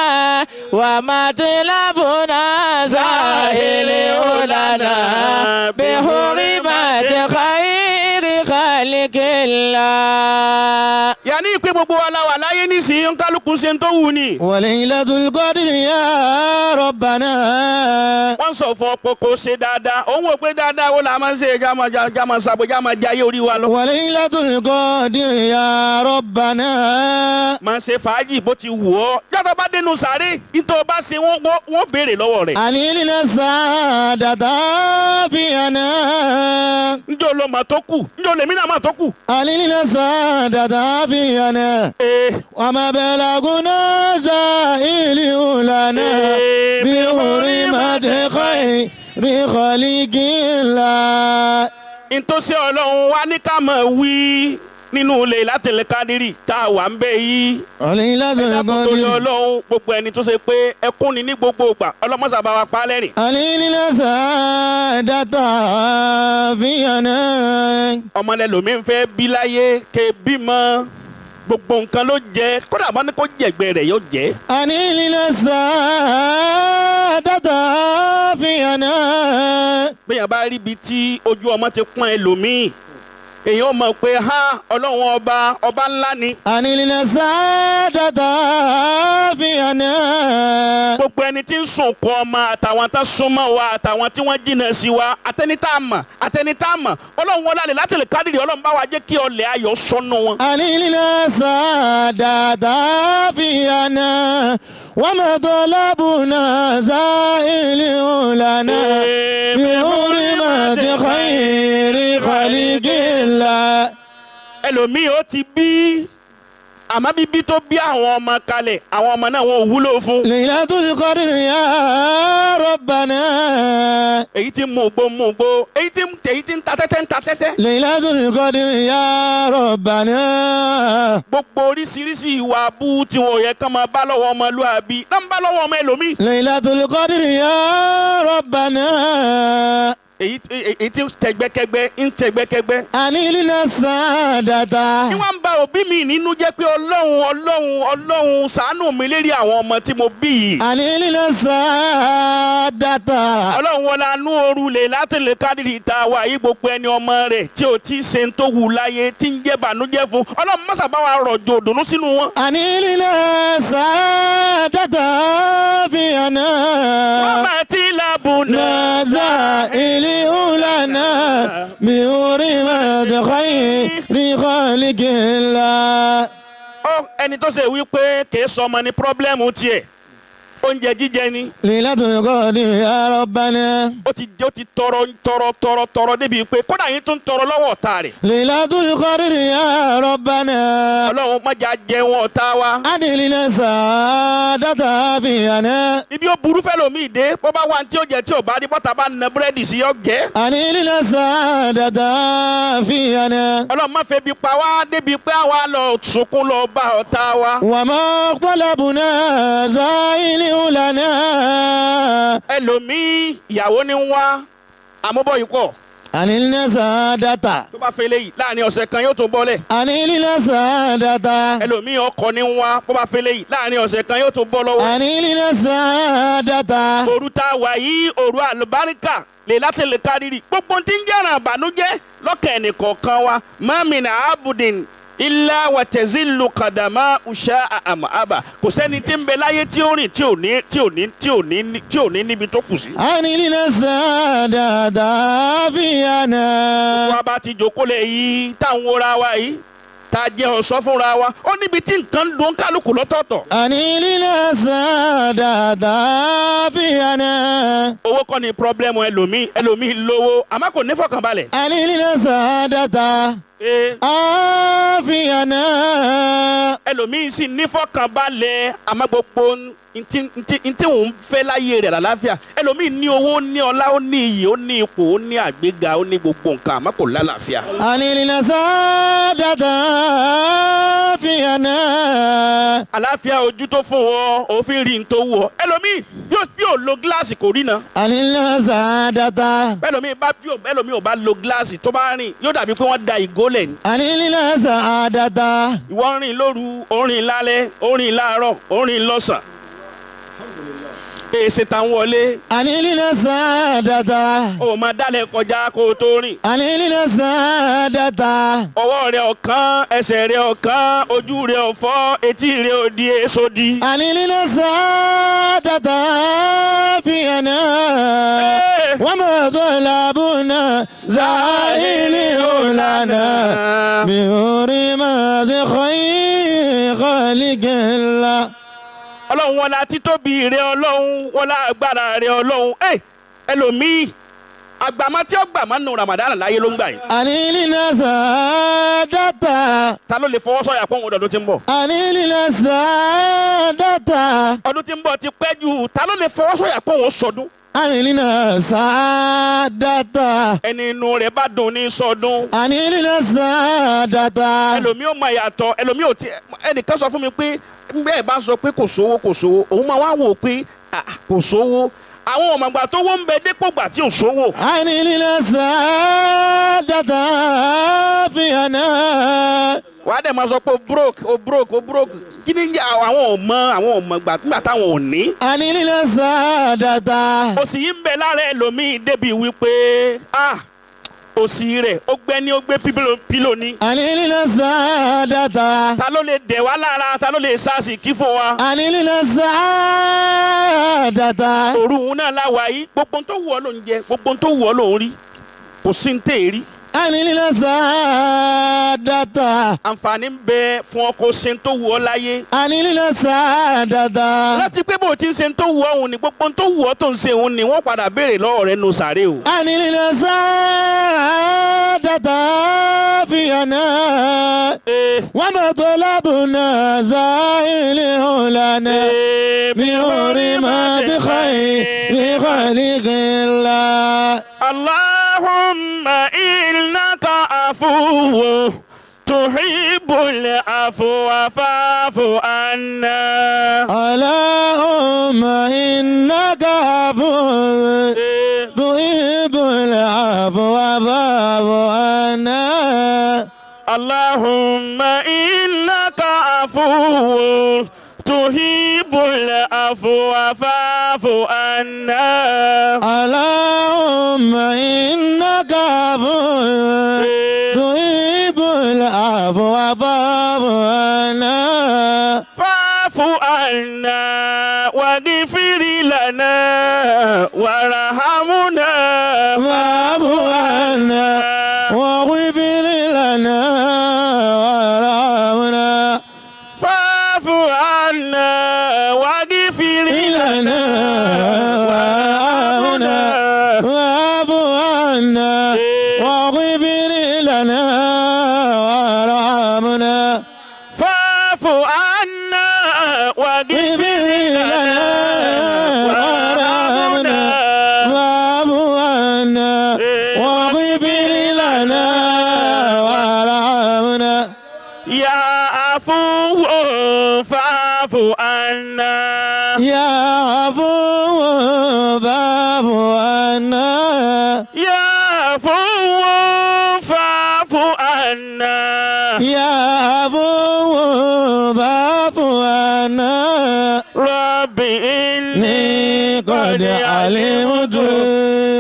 wa matlabuna sa'ilu lana bihurmati khayri khalqillah. Yàní ìpè gbogbo wa la wà láyé nísìnyí nkálukú ṣe ń tó wù ní. Wa Laylatul Qadri ya Rabbana. Wọ́n sọ fún ọ pé kó ṣe dáadáa òun wò pé dáadáa wo la máa ń ṣe jáma sàbò jáma jayé orí wa lọ. Wa Laylatul Qadri ya Rabbana. Máa ṣe fàájì bó ti wù ọ́ yàtọ̀ bá dénú sàárè nítorí bá ṣe wọ́n béèrè lọ́wọ́ rẹ̀. Anilina sa'adata afiyana. Njẹ́ ló mà tó kù njẹ́ lèmi náà mà tó kù. Anilina sa'adata afiyana. Wa ma balaguna sa'ilu lana bihurmati khayri khalqillah. Ntòsí Ọlọ́run wa ní ká máa wí nínú Laylatul Qadri tá a wà ń bẹ yìí. Laylatul Qadri Ọlọ́run gbogbo ẹni tó ṣe pé ẹkún ni ní gbogbo ìgbà ọlọ́mọ́sà bá wa pa á lẹ́rìn. Anilina sa'adata afiyana. Ọmọlẹ́lòmí ń fẹ́ bí láyé ké bímọ gbogbo nǹkan ló jẹ kódà bá ní kó jẹ̀gbẹ́ rẹ̀ yóò jẹ́. Anilina sa'adata afiyana. Bẹ́ẹ̀ bá rí ibi tí ojú ọmọ ti pọ́n ẹlòmíì èèyàn mọ̀ pé ha Ọlọ́run ọba ọba ńlá ni. Anilina sa'adata afiyana. Gbogbo ẹni tí ń sunkún ọmọ àtàwọn tó súnmọ́ wa àtàwọn tí wọ́n jìnnà sí wa àtẹni tá a mọ̀ àtẹni tá a mọ̀ Ọlọ́run wọlé àlè Laylatul Qadri Ọlọ́run bá wa jẹ́ kí ọlẹ̀ ayọ̀ sọnù wọn. Anilina sa'adata afiyana wa matlabuna sa'ilu lana bihurmati khayri khalqillah. Ẹlòmíì ó ti bí àmọ́ bíbí tó bí àwọn ọmọ kalẹ̀ àwọn ọmọ náà wọn ò wúlò fún. Laylatul Qadri ya Rabbana. Èyí tí ń mú gbó mú gbó èyí tí ń ta tẹ́tẹ́ ń ta tẹ́tẹ́. Laylatul Qadri ya Rabbana. Gbogbo oríṣiríṣi ìwà abú tí wọn ò yẹ kán máa bá lọ́wọ́ ọmọlúàbí náà ń bá lọ́wọ́ ọmọ ẹlòmíì. Laylatul Qadri ya Rabbana. Èyí tí ń tẹgbẹ́kẹ́gbẹ́ ń tẹgbẹ́kẹ́gbẹ́. أنلنا السعادة Ní wọ́n ń ba òbí mi nínú jẹ́ pé Ọlọ́run Ọlọ́run Ọlọ́run ṣàánú mi lérí àwọn ọmọ tí mo bí yìí. أنلنا السعادة Ọlọ́run wọlé anú ooru lè láti lè kádìrì ta wà yí gbogbo ẹni ọmọ rẹ̀ tí ò tí ì ṣe ń tó wù láyé tí ń jẹ́ bànújẹ́ fún Ọlọ́run má ṣà bá wa rọ̀jò òdùnnú sínú wọn. أنلنا السعادة فينا Wọ́n máa ti lábùnà. نزائل لنا بحرمة خير خالق الله Ọ ẹni tó ṣe wípé kì í sọmọ ní pírọ́blẹ́mù tiẹ̀ oúnjẹ jíjẹ ni ليلة القدر يا ربنا ó ti tọrọ tọrọ tọrọ tọrọ débi pé kódà yín tún tọrọ lọ́wọ́ ọ̀tá rẹ̀. ليلة القدر يا ربنا Ọlọ́run má jà jẹun ọ̀tá wa. أدلنا سعادة فينا Ibi ó burú fẹ́ lomi ìdè bó bá wà ní tí ó jẹ tí ò bá rí bọ́tà bá na búrẹ́dì sí yọ jẹ́. أدلنا سعادة فينا Ọlọ́run má febi pa wá débi pé àwa lọ sunkún lọ bá ọ̀tá wa. وما طلبنا زائل لنا Ẹlòmíì ìyàwó ni ń wá àmúbọ̀ yìí pọ̀ أنلنا سعادة tó bá fẹ́ léyìí láàrin ọ̀sẹ̀ kan yóò tún bọ́lẹ̀. أنلنا سعادة Ẹlòmíì ọkọ ni ń wá bó bá fẹ́ léyìí láàrin ọ̀sẹ̀ kan yóò tún bọ́ lọ́wọ́. أنلنا سعادة Òru tá a wà yìí òru àlùbáríkà lè láti lè kárìrì gbogbo tí ń jẹ́ràn àbànújẹ́ lọ́kàn ẹnìkọ̀ọ̀kan wa mọ́mìnà abudin ilá wàtẹ́sílù kàdàmá ọ̀ṣà àmọ́ àbà kò sẹ́ni tí ń bẹ láyé tí ó rìn tí ò ní tí ò ní tí ò ní tí ò ní níbi tó kù sí. أنلنا سعادة فينا wa bá ti jókòó lẹ̀ yìí táwọn wọra wa yìí tá a jẹ́ ọ̀ṣọ́ fúnra wa ó níbi tí nǹkan ń dùn kálukú lọ́tọ̀ọ̀tọ̀. أنلنا سعادة فينا Owó kọ́ ni pírọ́blẹ́mù ẹlòmíì ẹlòmíì lówó àmọ́ kò ní fọkànbalẹ̀. أنلنا سعادة Ee, عافينا ẹlòmíì sì nífọ̀kànbalẹ̀ àmọ́ gbogbo ntí òun fẹ́ láyé rẹ̀ lálàáfíà ẹlòmíì ní owó ó ní ọlá ó ní iyì ó ní ipò ó ní àgbéga ó ní gbogbo nǹkan àmọ́ kò lálàáfíà. أنلنا سعادة عافينا Àlàáfíà ojú tó fún ọ òfin rí n tó wù ọ ẹlòmíì bí ò lo gíláàsì kò rí na أنلنا سعادة ẹlòmíì bá bí ò ẹlòmíì ò bá lo gíláàsì tó bá rìn yóò dàbí pé wọ́n da ìgò lẹ̀ ni. أنلنا سعادة Ìwọ rìn lóru ó rìn lálẹ́ ó rìn láàárọ̀ ó rìn lọ́sàn. Èsì táwọn wọlé أنلنا سعادة ó máa dálẹ̀ kọjá kó o tó rìn. أنلنا سعادة Ọwọ́ rẹ̀ ọ̀kan ẹsẹ̀ rẹ̀ ọ̀kan ojú rẹ̀ ọ̀fọ́ etí rẹ̀ òdi èso di. أنلنا سعادة عافينا وما طلبنا زائل لنا بحرمة خير خالق الله Ọlọ́run wọlá títóbi rẹ̀ Ọlọ́run wọlá agbára rẹ̀ Ọlọ́run ẹ ẹlòmíì àgbàmọ́ tí ó gbàmọ́ nù Ramadan láyé ló ń gbà yìí. أنلنا سعادة Ta ló lè fọwọ́ sọ̀yà pọ́n ọdún tí ń bọ̀? أنلنا سعادة Ọdún tí ń bọ̀ ti pẹ́ jù ta ló lè fọwọ́ sọ̀yà pọ́n òun sọdún? أنلنا سعادة Ẹni inú rẹ̀ bá dùn ní sọdún. أنلنا سعادة Ẹlòmíì ò mọ ìyàtọ̀ ẹlòmíì ò ti ẹnìkan sọ fún mi pé bẹ́ẹ̀ bá sọ pé kò sówó kò sówó òun máa wá wò pé ah, kò sówó àwọn ọmọgbà tó wó ń bẹ dépò gbà tí ò sówó. أنلنا سعادة عافينا Wàá dẹ̀ máa sọ pé o broke o broke o broke kí ni ń jẹ́ àwọn ò mọ àwọn ò mọ gbà nígbà táwọn ò ní. أنلنا سعادة Òṣì yìí ń bẹ lára ẹlòmíì débi wípé ah òṣì rẹ̀ ó gbẹ́ ní ó gbé pílò ní. أنلنا سعادة Ta ló lè dẹ̀ wá lára ta ló lè sáàsì kí fún wa. أنلنا سعادة Òru òun náà la wà yìí gbogbo ohun tó wù ọ́ ló ń jẹ gbogbo ohun tó wù ọ́ ló ń rí kò sí ní tèè rí. أنلنا سعادة Àǹfààní ń bẹ fún ọ kó ṣe ń tó wù ọ́ láyé. أنلنا سعادة Láti pé bó o ti ń ṣe ń tó wù ọ́ òun ni gbogbo ohun tó wù ọ́ tó ń ṣe òun ni wọ́n padà béèrè lọ́wọ́ rẹ̀ nù sàré o. أنلنا سعادة عافينا Ee, وما طلبنا زائل لنا ee, بحرمة خير خالق الله اللهم إنك عفو تحب العفو فاعف عنا. اللهم إنك عفو Ee. تحب العفو فاعف عنا. اللهم إنك عفو تحب العفو فاعف عنا. اللهم إنك عفو تحب العفو فاعف عنا. فاعف عنا واغفر لنا وارحمنا. فاعف عنا واغفر لنا وارحمنا. فاعف عنا واغفر لنا وارحمنا. فاعف عنا واغفر لنا وارحمنا. فاعف عنا واغفر لنا وارحمنا. فاعف عنا واغفر لنا وارحمنا. يا عفو فاعف عنا. يا عفو فاعف عنا. يا عفو فاعف عنا. يا عفو فاعف عنا. رب إني قد علمت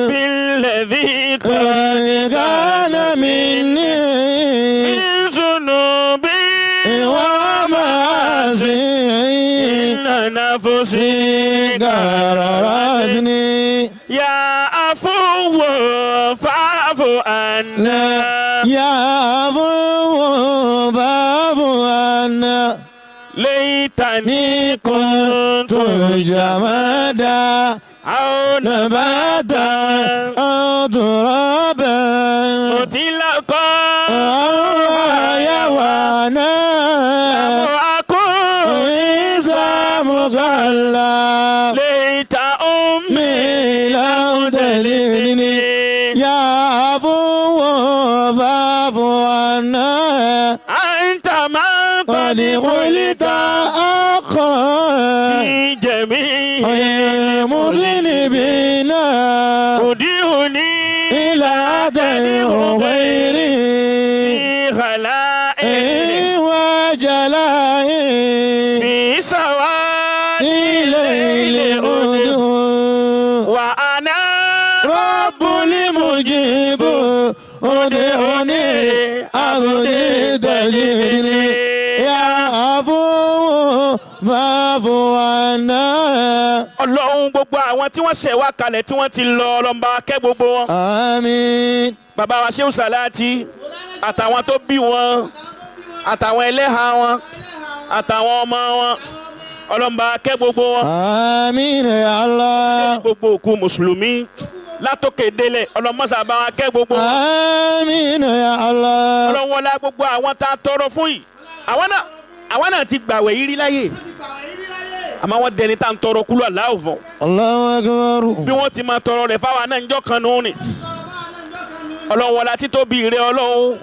بالذي قد كان مني من ذنوبي ومعاصي إن نفسي قررتني. يا عفو فاعف عنا. يا عفو فاعف عنا. ليتني كنت جمادا أو نباتا أو ترابا مطلقا أو حيوانا أكون إذا مغلى ليت أمي لو تلدني. يا عفو فاعف عنا. أنت من قد قلت أخا في جميع المذنبين ادعني إلى دير غيري في غلائي وجلائي في سواد الليل أدعو وأنا رب المجيب ادعني عبدي تجدني. يا عفو فاعف عنا. Ọlọ́run gbogbo àwọn tí wọ́n ṣẹ̀ wá kalẹ̀ tí wọ́n ti lọ ọlọ́mọba kẹ́ gbogbo wọn. Àmín. Bàbá wa Shehu Salati àtàwọn tó bí wọn àtàwọn ẹlẹ́hà wọn àtàwọn ọmọ wọn ọlọ́mọba kẹ́ gbogbo wọn. Àmín ya Allah. Gbogbo òkú mùsùlùmí látòkè délẹ̀ ọlọ́mọsà bá wa kẹ́ gbogbo wọn. Àmín ya Allah. Ọlọ́wọ́lá gbogbo àwọn tá a tọrọ fún yìí àwọn náà ti gbàwẹ̀ yìí rí láyè àmọ́ wọ́n dẹni tá à ń tọrọ kúlọ̀ aláwọ̀ fún. Allahu akbar. Bí wọ́n ti máa tọrọ rẹ̀ fáwọn náà níjọ́ kan nù ni. Ọlọ́wọ́lá títóbi rẹ̀ Ọlọ́run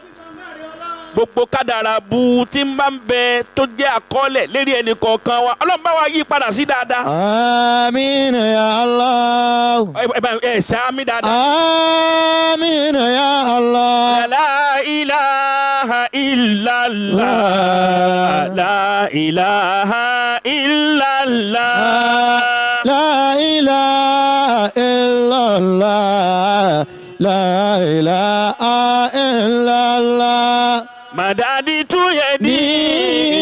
gbogbo kádàrá bu tí ń bá ń bẹ tó jẹ́ àkọọ́lẹ̀ lérí ẹnì kọ̀ọ̀kan wa Ọlọ́run bá wa yí padà sí dáadáa. Àmín ya Allah. Ẹ ṣàmì dáadáa. Àmín ya Allah. La ilaha illallah. La ilaha illallah. La ilaha illallah. La ilaha illallah. Madadi tu yedi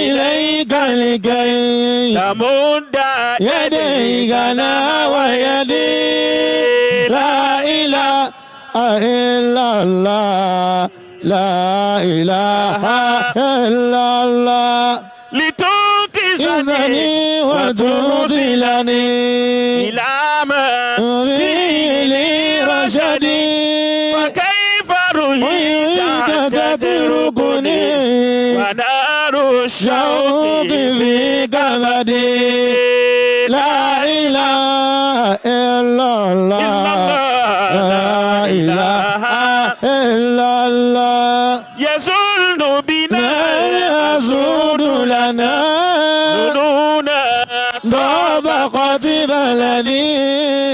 ilayka likay tamuda yadayka na wa yadi. La ilaha illallah. La ilaha illallah. Litukizani wa tudilani ila ma li rashadi. Wa kayfa ruhita تتركني ونار الشوق في كبدي. لا إله إلا الله. لا إله إلا الله. يزول بنا يزول لنا ذنوبنا ضاقت بلدي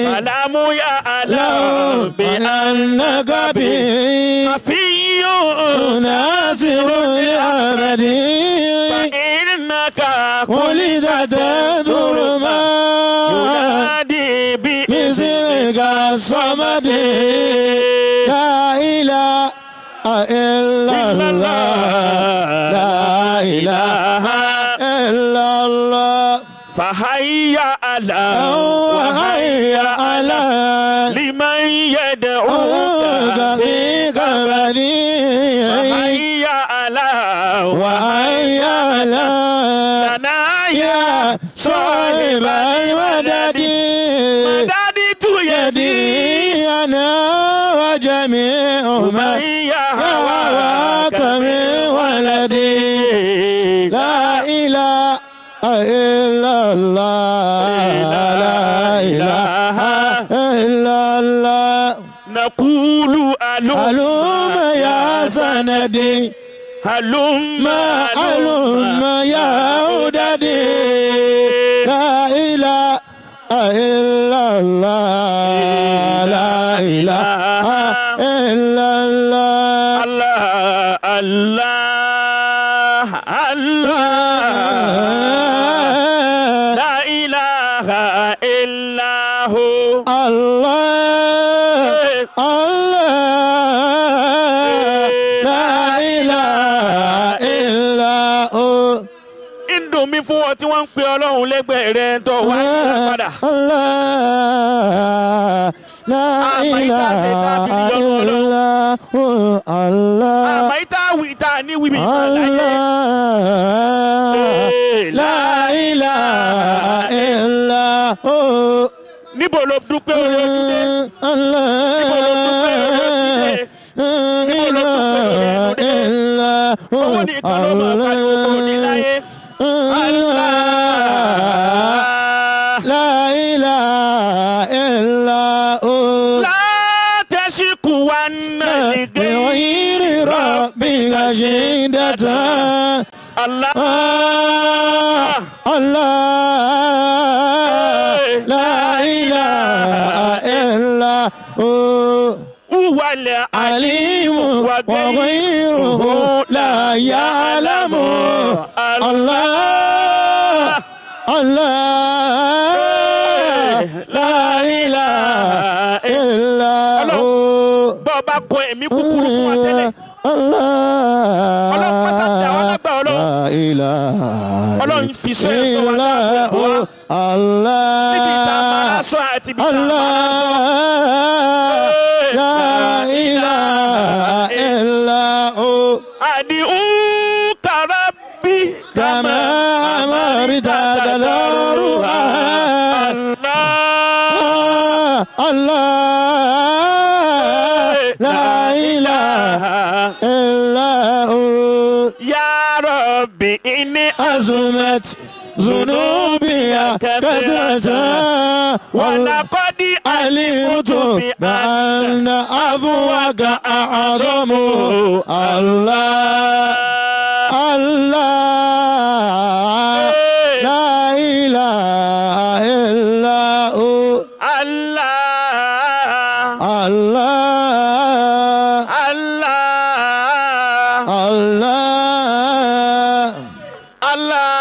فلم يعلم لأنك به خفي ناصر الأبد فإنك ولدت ظلما ينادي باسمك الصمد لا إله إلا الله لا إله إلا الله فهيا على وهيا على لمن يدعوك في قبري فهيا على وهيا على لنا يا صاحب المدد مددت يدي أنا وجميع من يهواك من ولدي لا إله إلا الله لا إله إلا الله نقول هلم يا سندي هلم هلم يا عددي لا إله إلا الله لا إله إلا الله الله الله الله لا إله إلا هو الله الله لا إله إلا هو ń dùn mí fún ọ tí wọ́n ń pe Ọlọ́run lẹ́gbẹ̀ẹ́ rẹ tó wá padà. Allah la ilaha illa hu Allah àmọ́ ìta wí ta ní wíbi ìta láyé. Allah la ilaha illa hu níbo ló dúpẹ́ orí ojúdé Allah níbo ló dúpẹ́ orí ojúdé níbo ló dúpẹ́ orí ojúdé illa hu owó nìkan ló máa pariwo kò ní láyé. Allah la ilaha illa hu La tashkuwanna li بغير ربك شدة Allah. الله لا إله إلا هو Huwa عليم وغيره لا يعلم الله الله لا إله إلا هو Bọ́ ọ bá kọ ẹ̀mí kúkúrú fún wa tẹ́lẹ̀. Ọlọ́run pàṣẹ àwọn alágbà Ọlọ́run. Ọlọ́run fi sọ ẹ̀ sọ wa láàbò wa. Níbi ìta máa sọ àti ibi ìta máa sọ. La ilaha illa hu Àdìhùn rabbi kama amarta tadarru'a. Allah. Allah la ilaha illa hu. Ya Rabbi inni أزمت ذنوبي كثرة ولقد علمت بأن عفوك أعظم الله الله لا إله إلا هو Allah الله Allah الله Allah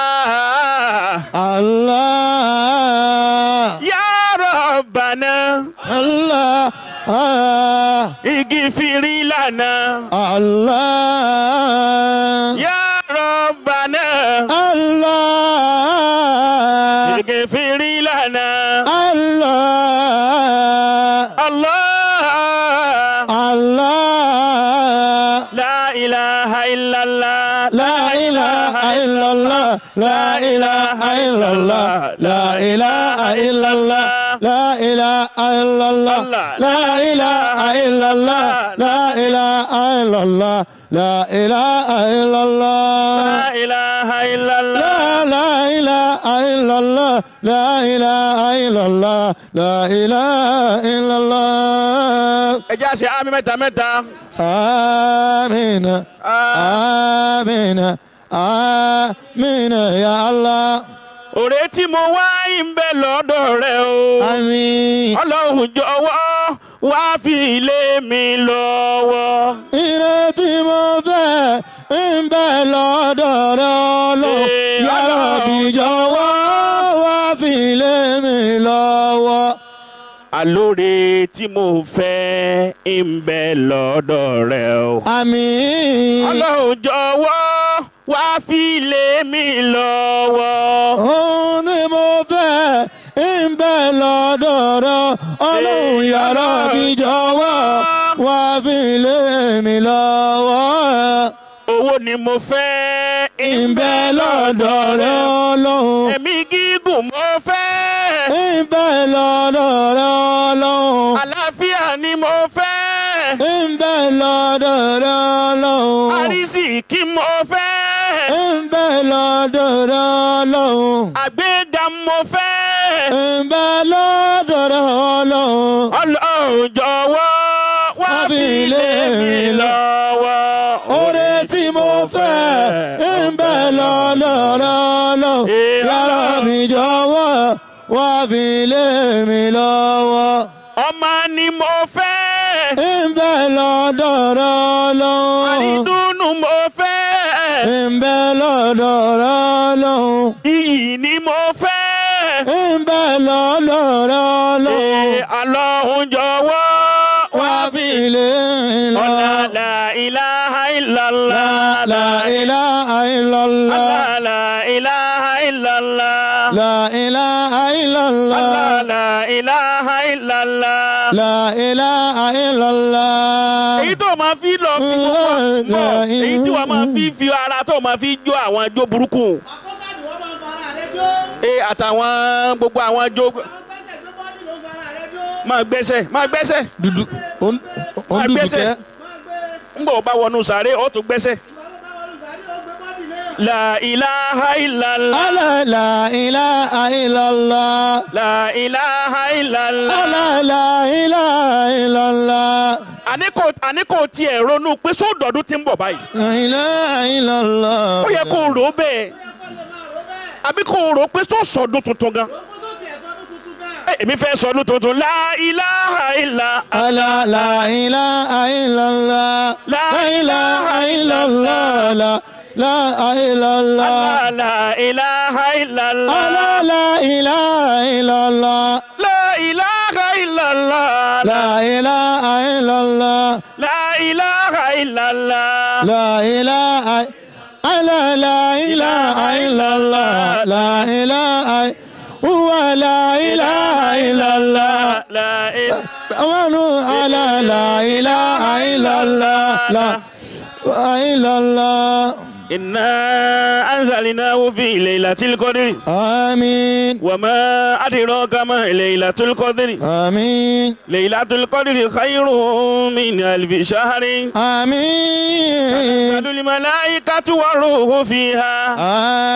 الله Ya Rabbana الله igifiri lana الله Ya Rabbana الله igifiri lana الله Allah الله La ilaha illallah لا إله إلا الله لا إله إلا الله لا إله إلا الله لا إله إلا الله لا إله إلا الله لا إله إلا الله لا إله إلا الله La ilaha illallah لا لا إله إلا الله لا إله إلا الله لا إله إلا الله Ẹ jẹ́ á ṣe àmín mẹ́ta mẹ́ta. آمين آمين آمين يا الله Òrè tí mo wá ń bẹ lọ́dọ̀ rẹ o. آمين Ọlọ́run jọ̀wọ́ wá fi lé mi lọ́wọ́. Ire tí mo fẹ́ ń bẹ lọ́dọ̀ rẹ Ọlọ́run. Ya Rabbi jọ̀wọ́ wá fi lé mi lọ́wọ́. Àlóore tí mo fẹ́ ń bẹ lọ́dọ̀ rẹ o. Àmín. Ọlọ́run jọ̀wọ́ wá fi lé mi lọ́wọ́. Ohun tí mo fẹ́ ń bẹ lọ́dọ̀ rẹ Ọlọ́run. Ya Rabbi jọ̀wọ́ wá fi lé mi lọ́wọ́. Owó ni mo fẹ́ ń bẹ lọ́dọ̀ rẹ Ọlọ́run. Ẹ̀mí gígùn mo fẹ́. Ń bẹ lọ́dọ̀ rẹ Ọlọ́run. Àlàáfíà ni mo fẹ́. Ń bẹ lọ́dọ̀ rẹ Ọlọ́run. Àrísìkí mo fẹ́. Ń bẹ lọ́dọ̀ rẹ Ọlọ́run. Àgbéga mo fẹ́. Ń bẹ lọ́dọ̀ rẹ Ọlọ́run. Ọlọ́run jọ̀wọ́ wá fi lé mi lọ́wọ́. Oore tí mo fẹ́ ń bẹ lọ́dọ̀ rẹ Ọlọ́run. Ya Rabbi jọ̀wọ́ wá fi lé mi lọ́wọ́. Ọmọ ni mo fẹ́. Ń bẹ lọ́dọ̀ rẹ Ọlọ́run. Àrídùnnú mo fẹ́. Ń bẹ lọ́dọ̀ rẹ Ọlọ́run. Iyì ni mo fẹ́. Ń bẹ lọ́dọ̀ rẹ Ọlọ́run. Ọlọ́run jọ̀wọ́ wá fi lé mi lọ́wọ́. Ọ̀nà la ilaha illallah. La ilaha illallah. La ilaha illallah. La ilaha illallah. La ilaha illallah. La ilaha illallah. Èyí tó máa fi lọ fi gbogbo mọ̀, èyí tí wàá máa fi ara tó máa fi jó àwọn jó burúkú. Àkọ́sà ni wọ́n máa ń fara rẹ jó. Ee àtàwọn gbogbo àwọn jó. Àwọn gbẹ́sẹ̀ gbé bọ́ọ̀dì ló ń fara rẹ jó. Máa gbẹ́sẹ̀ máa gbẹ́sẹ̀. Dúdú ó ń dúdú kẹ́. Máa gbé. Ń bọ̀ bá wọnú sàárè ó tún gbẹ́sẹ̀. Ìgbà tó bá wọnú sàárè ó gbé bọ́ọ̀dì náà. La ilaha illallah. Ala la ilaha illallah. La ilaha illallah. Ala la ilaha illallah. Àní kò tiẹ̀ ronú pé sódọ̀dún ti ń bọ̀ báyìí. La ilaha illallah. Ó yẹ kó rò ó bẹ́ẹ̀. Àbí kó rò ó pé sósọdún tuntun gan. Èmi fẹ́ sọdún tuntun. La ilaha illa. Ala la ilaha illallah. La ilaha illallah. La ilaha illallah. La ilaha illallah. Ala la ilaha illallah. La ilaha illallah. La ilaha illallah. La ilaha illallah. La ilaha. Ala la ilaha illallah. La ilaha. Huwa la ilaha illallah. La ilaha. Ala la ilaha illallah. La illallah. إنا أنزلناه في ليلة القدر. آمين. وما أدراك ما ليلة القدر. آمين. ليلة القدر خير من ألف شهر. آمين. تنزل الملائكة والروح فيها.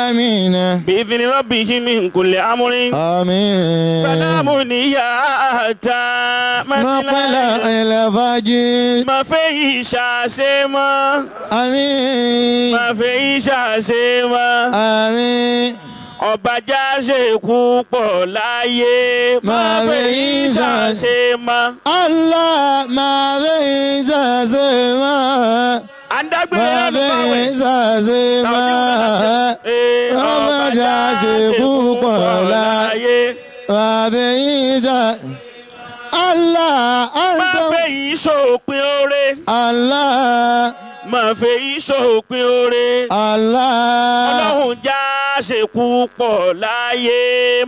آمين. بإذن ربهم من كل أمر. آمين. سلام هي حتى مطلع الفجر. ما فيه شاسمة. آمين. ما fẹ́ ṣàṣe mọ́. Àmín. Ọba já ṣe púpọ̀ láyé. Má fẹ́ ṣàṣe mọ́. Allah má fẹ́ ṣàṣe mọ́. À ń dágbére lẹ́nu báwẹ̀. Má fẹ́ ṣàṣe mọ́. Ọba já ṣe púpọ̀ láyé. Má fẹ́ ṣàṣe. Allah. Má fẹ́ ṣòpin oore. Allah. Má fẹ́ ìṣòpin oore. Allah. Ọlọ́run já ṣe púpọ̀ láyé.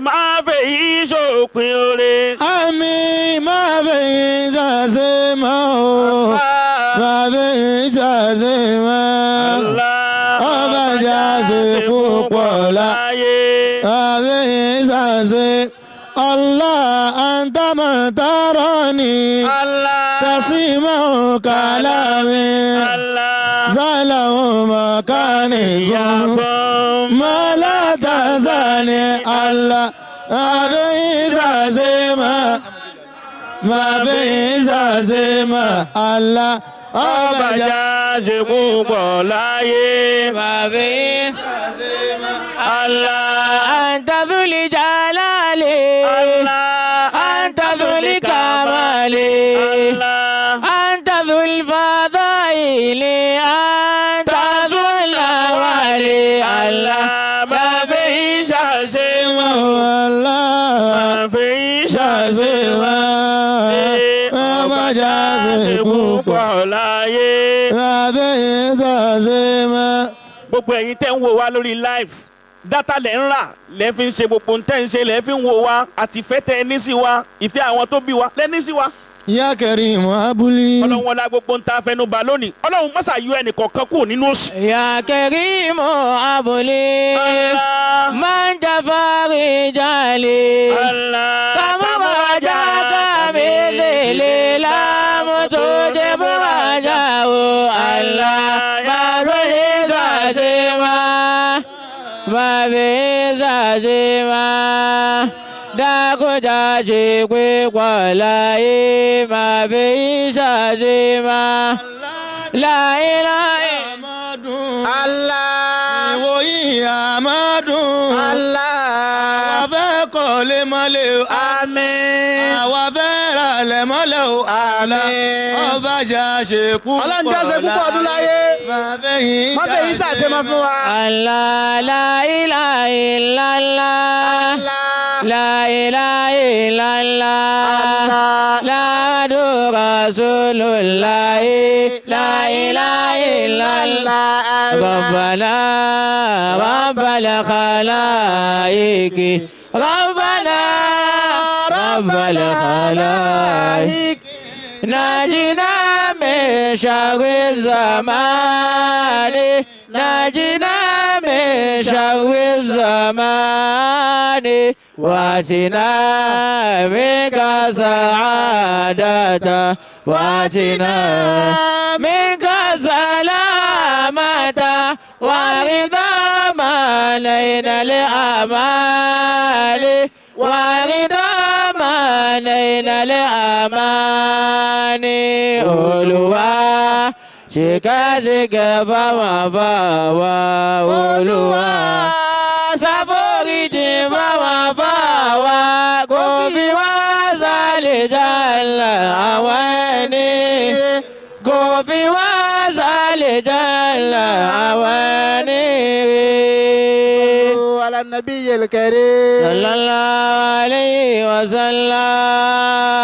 Má fẹ́ ìṣòpin oore. Àmín. Má fẹ́ ìṣàṣe mọ́ o. Má fẹ́ ìṣàṣe mọ́. Allah. Ọba já ṣe púpọ̀ láyé. Má fẹ́ ìṣàṣe. Allah anta man tarani. Allah. Tasimu kalami. Allah. زاله مكاني ما لا تزاني الله ما في زازما ما في زازما الله Ọba já ṣe púpọ̀ láyé. ما في Allah. أنت ذو الجلال. Allah. أنت ذو الكمال. ṣàṣemọ́. Gbogbo ẹ̀yin tẹ́ ń wò wá lórí live dátà lẹ́ ń rà lẹ́ fi ń ṣe gbogbo tẹ́ ń ṣe lẹ́ fi ń wò wá àti ìfẹ́ tẹ́ ẹ ní sí wa ìfẹ́ àwọn tó bí wa lẹ́ ní sí wa. Ya Karimu abúlé. Ọlọ́run wọlá gbogbo ń ta fẹnubà lónìí Ọlọ́run mọ́sà yọ ẹnìkọ̀ọ̀kan kúrò nínú òṣì. Ya Karimu abúlé. Man jafari jali. Kamuraja kamilele lamu tujiburaja o Allah. Mabili sasima. Mabili sasima. Dákúnjà ṣe pé pọ̀ láyé mabili sasima. Láìláì. Allah. Ìwòyí àmọ́dún. Allah. Àwa fẹ́ kọ́lé mọ́lẹ̀ o. Àmín. Àwa fẹ́ ralẹ̀ mọ́lẹ̀ o. Àmín. Ọba jà ṣe púpọ̀ láyé. Ọlọ́run jẹ́ ṣe púpọ̀ ọdún láyé. Má fẹ́ yín ṣàṣemọ́ fún wa. Allah la ilaha illallah. La ilaha illallah. La Rasulullah. La ilaha illallah. Rabbana Rabbal khalaiki. Rabbana Rabbal khalaiki. Najina min sharri zamani. Najina min sharri zamani. Watina minka sa'adata. Watina minka salamata. Warida ma layna li amali. Warida ma layna li amani. Olúwa ṣìkẹ́ṣìkẹ́ fáwọn fáwa Olúwa ṣàforíjì fáwọn fáwa kò fi wá sálẹ̀ jálẹ̀ àwọn ẹni kò fi wá sálẹ̀ jálẹ̀ àwọn ẹni. Ala nabiyil karim. Sallallahu alayhi wa sallam.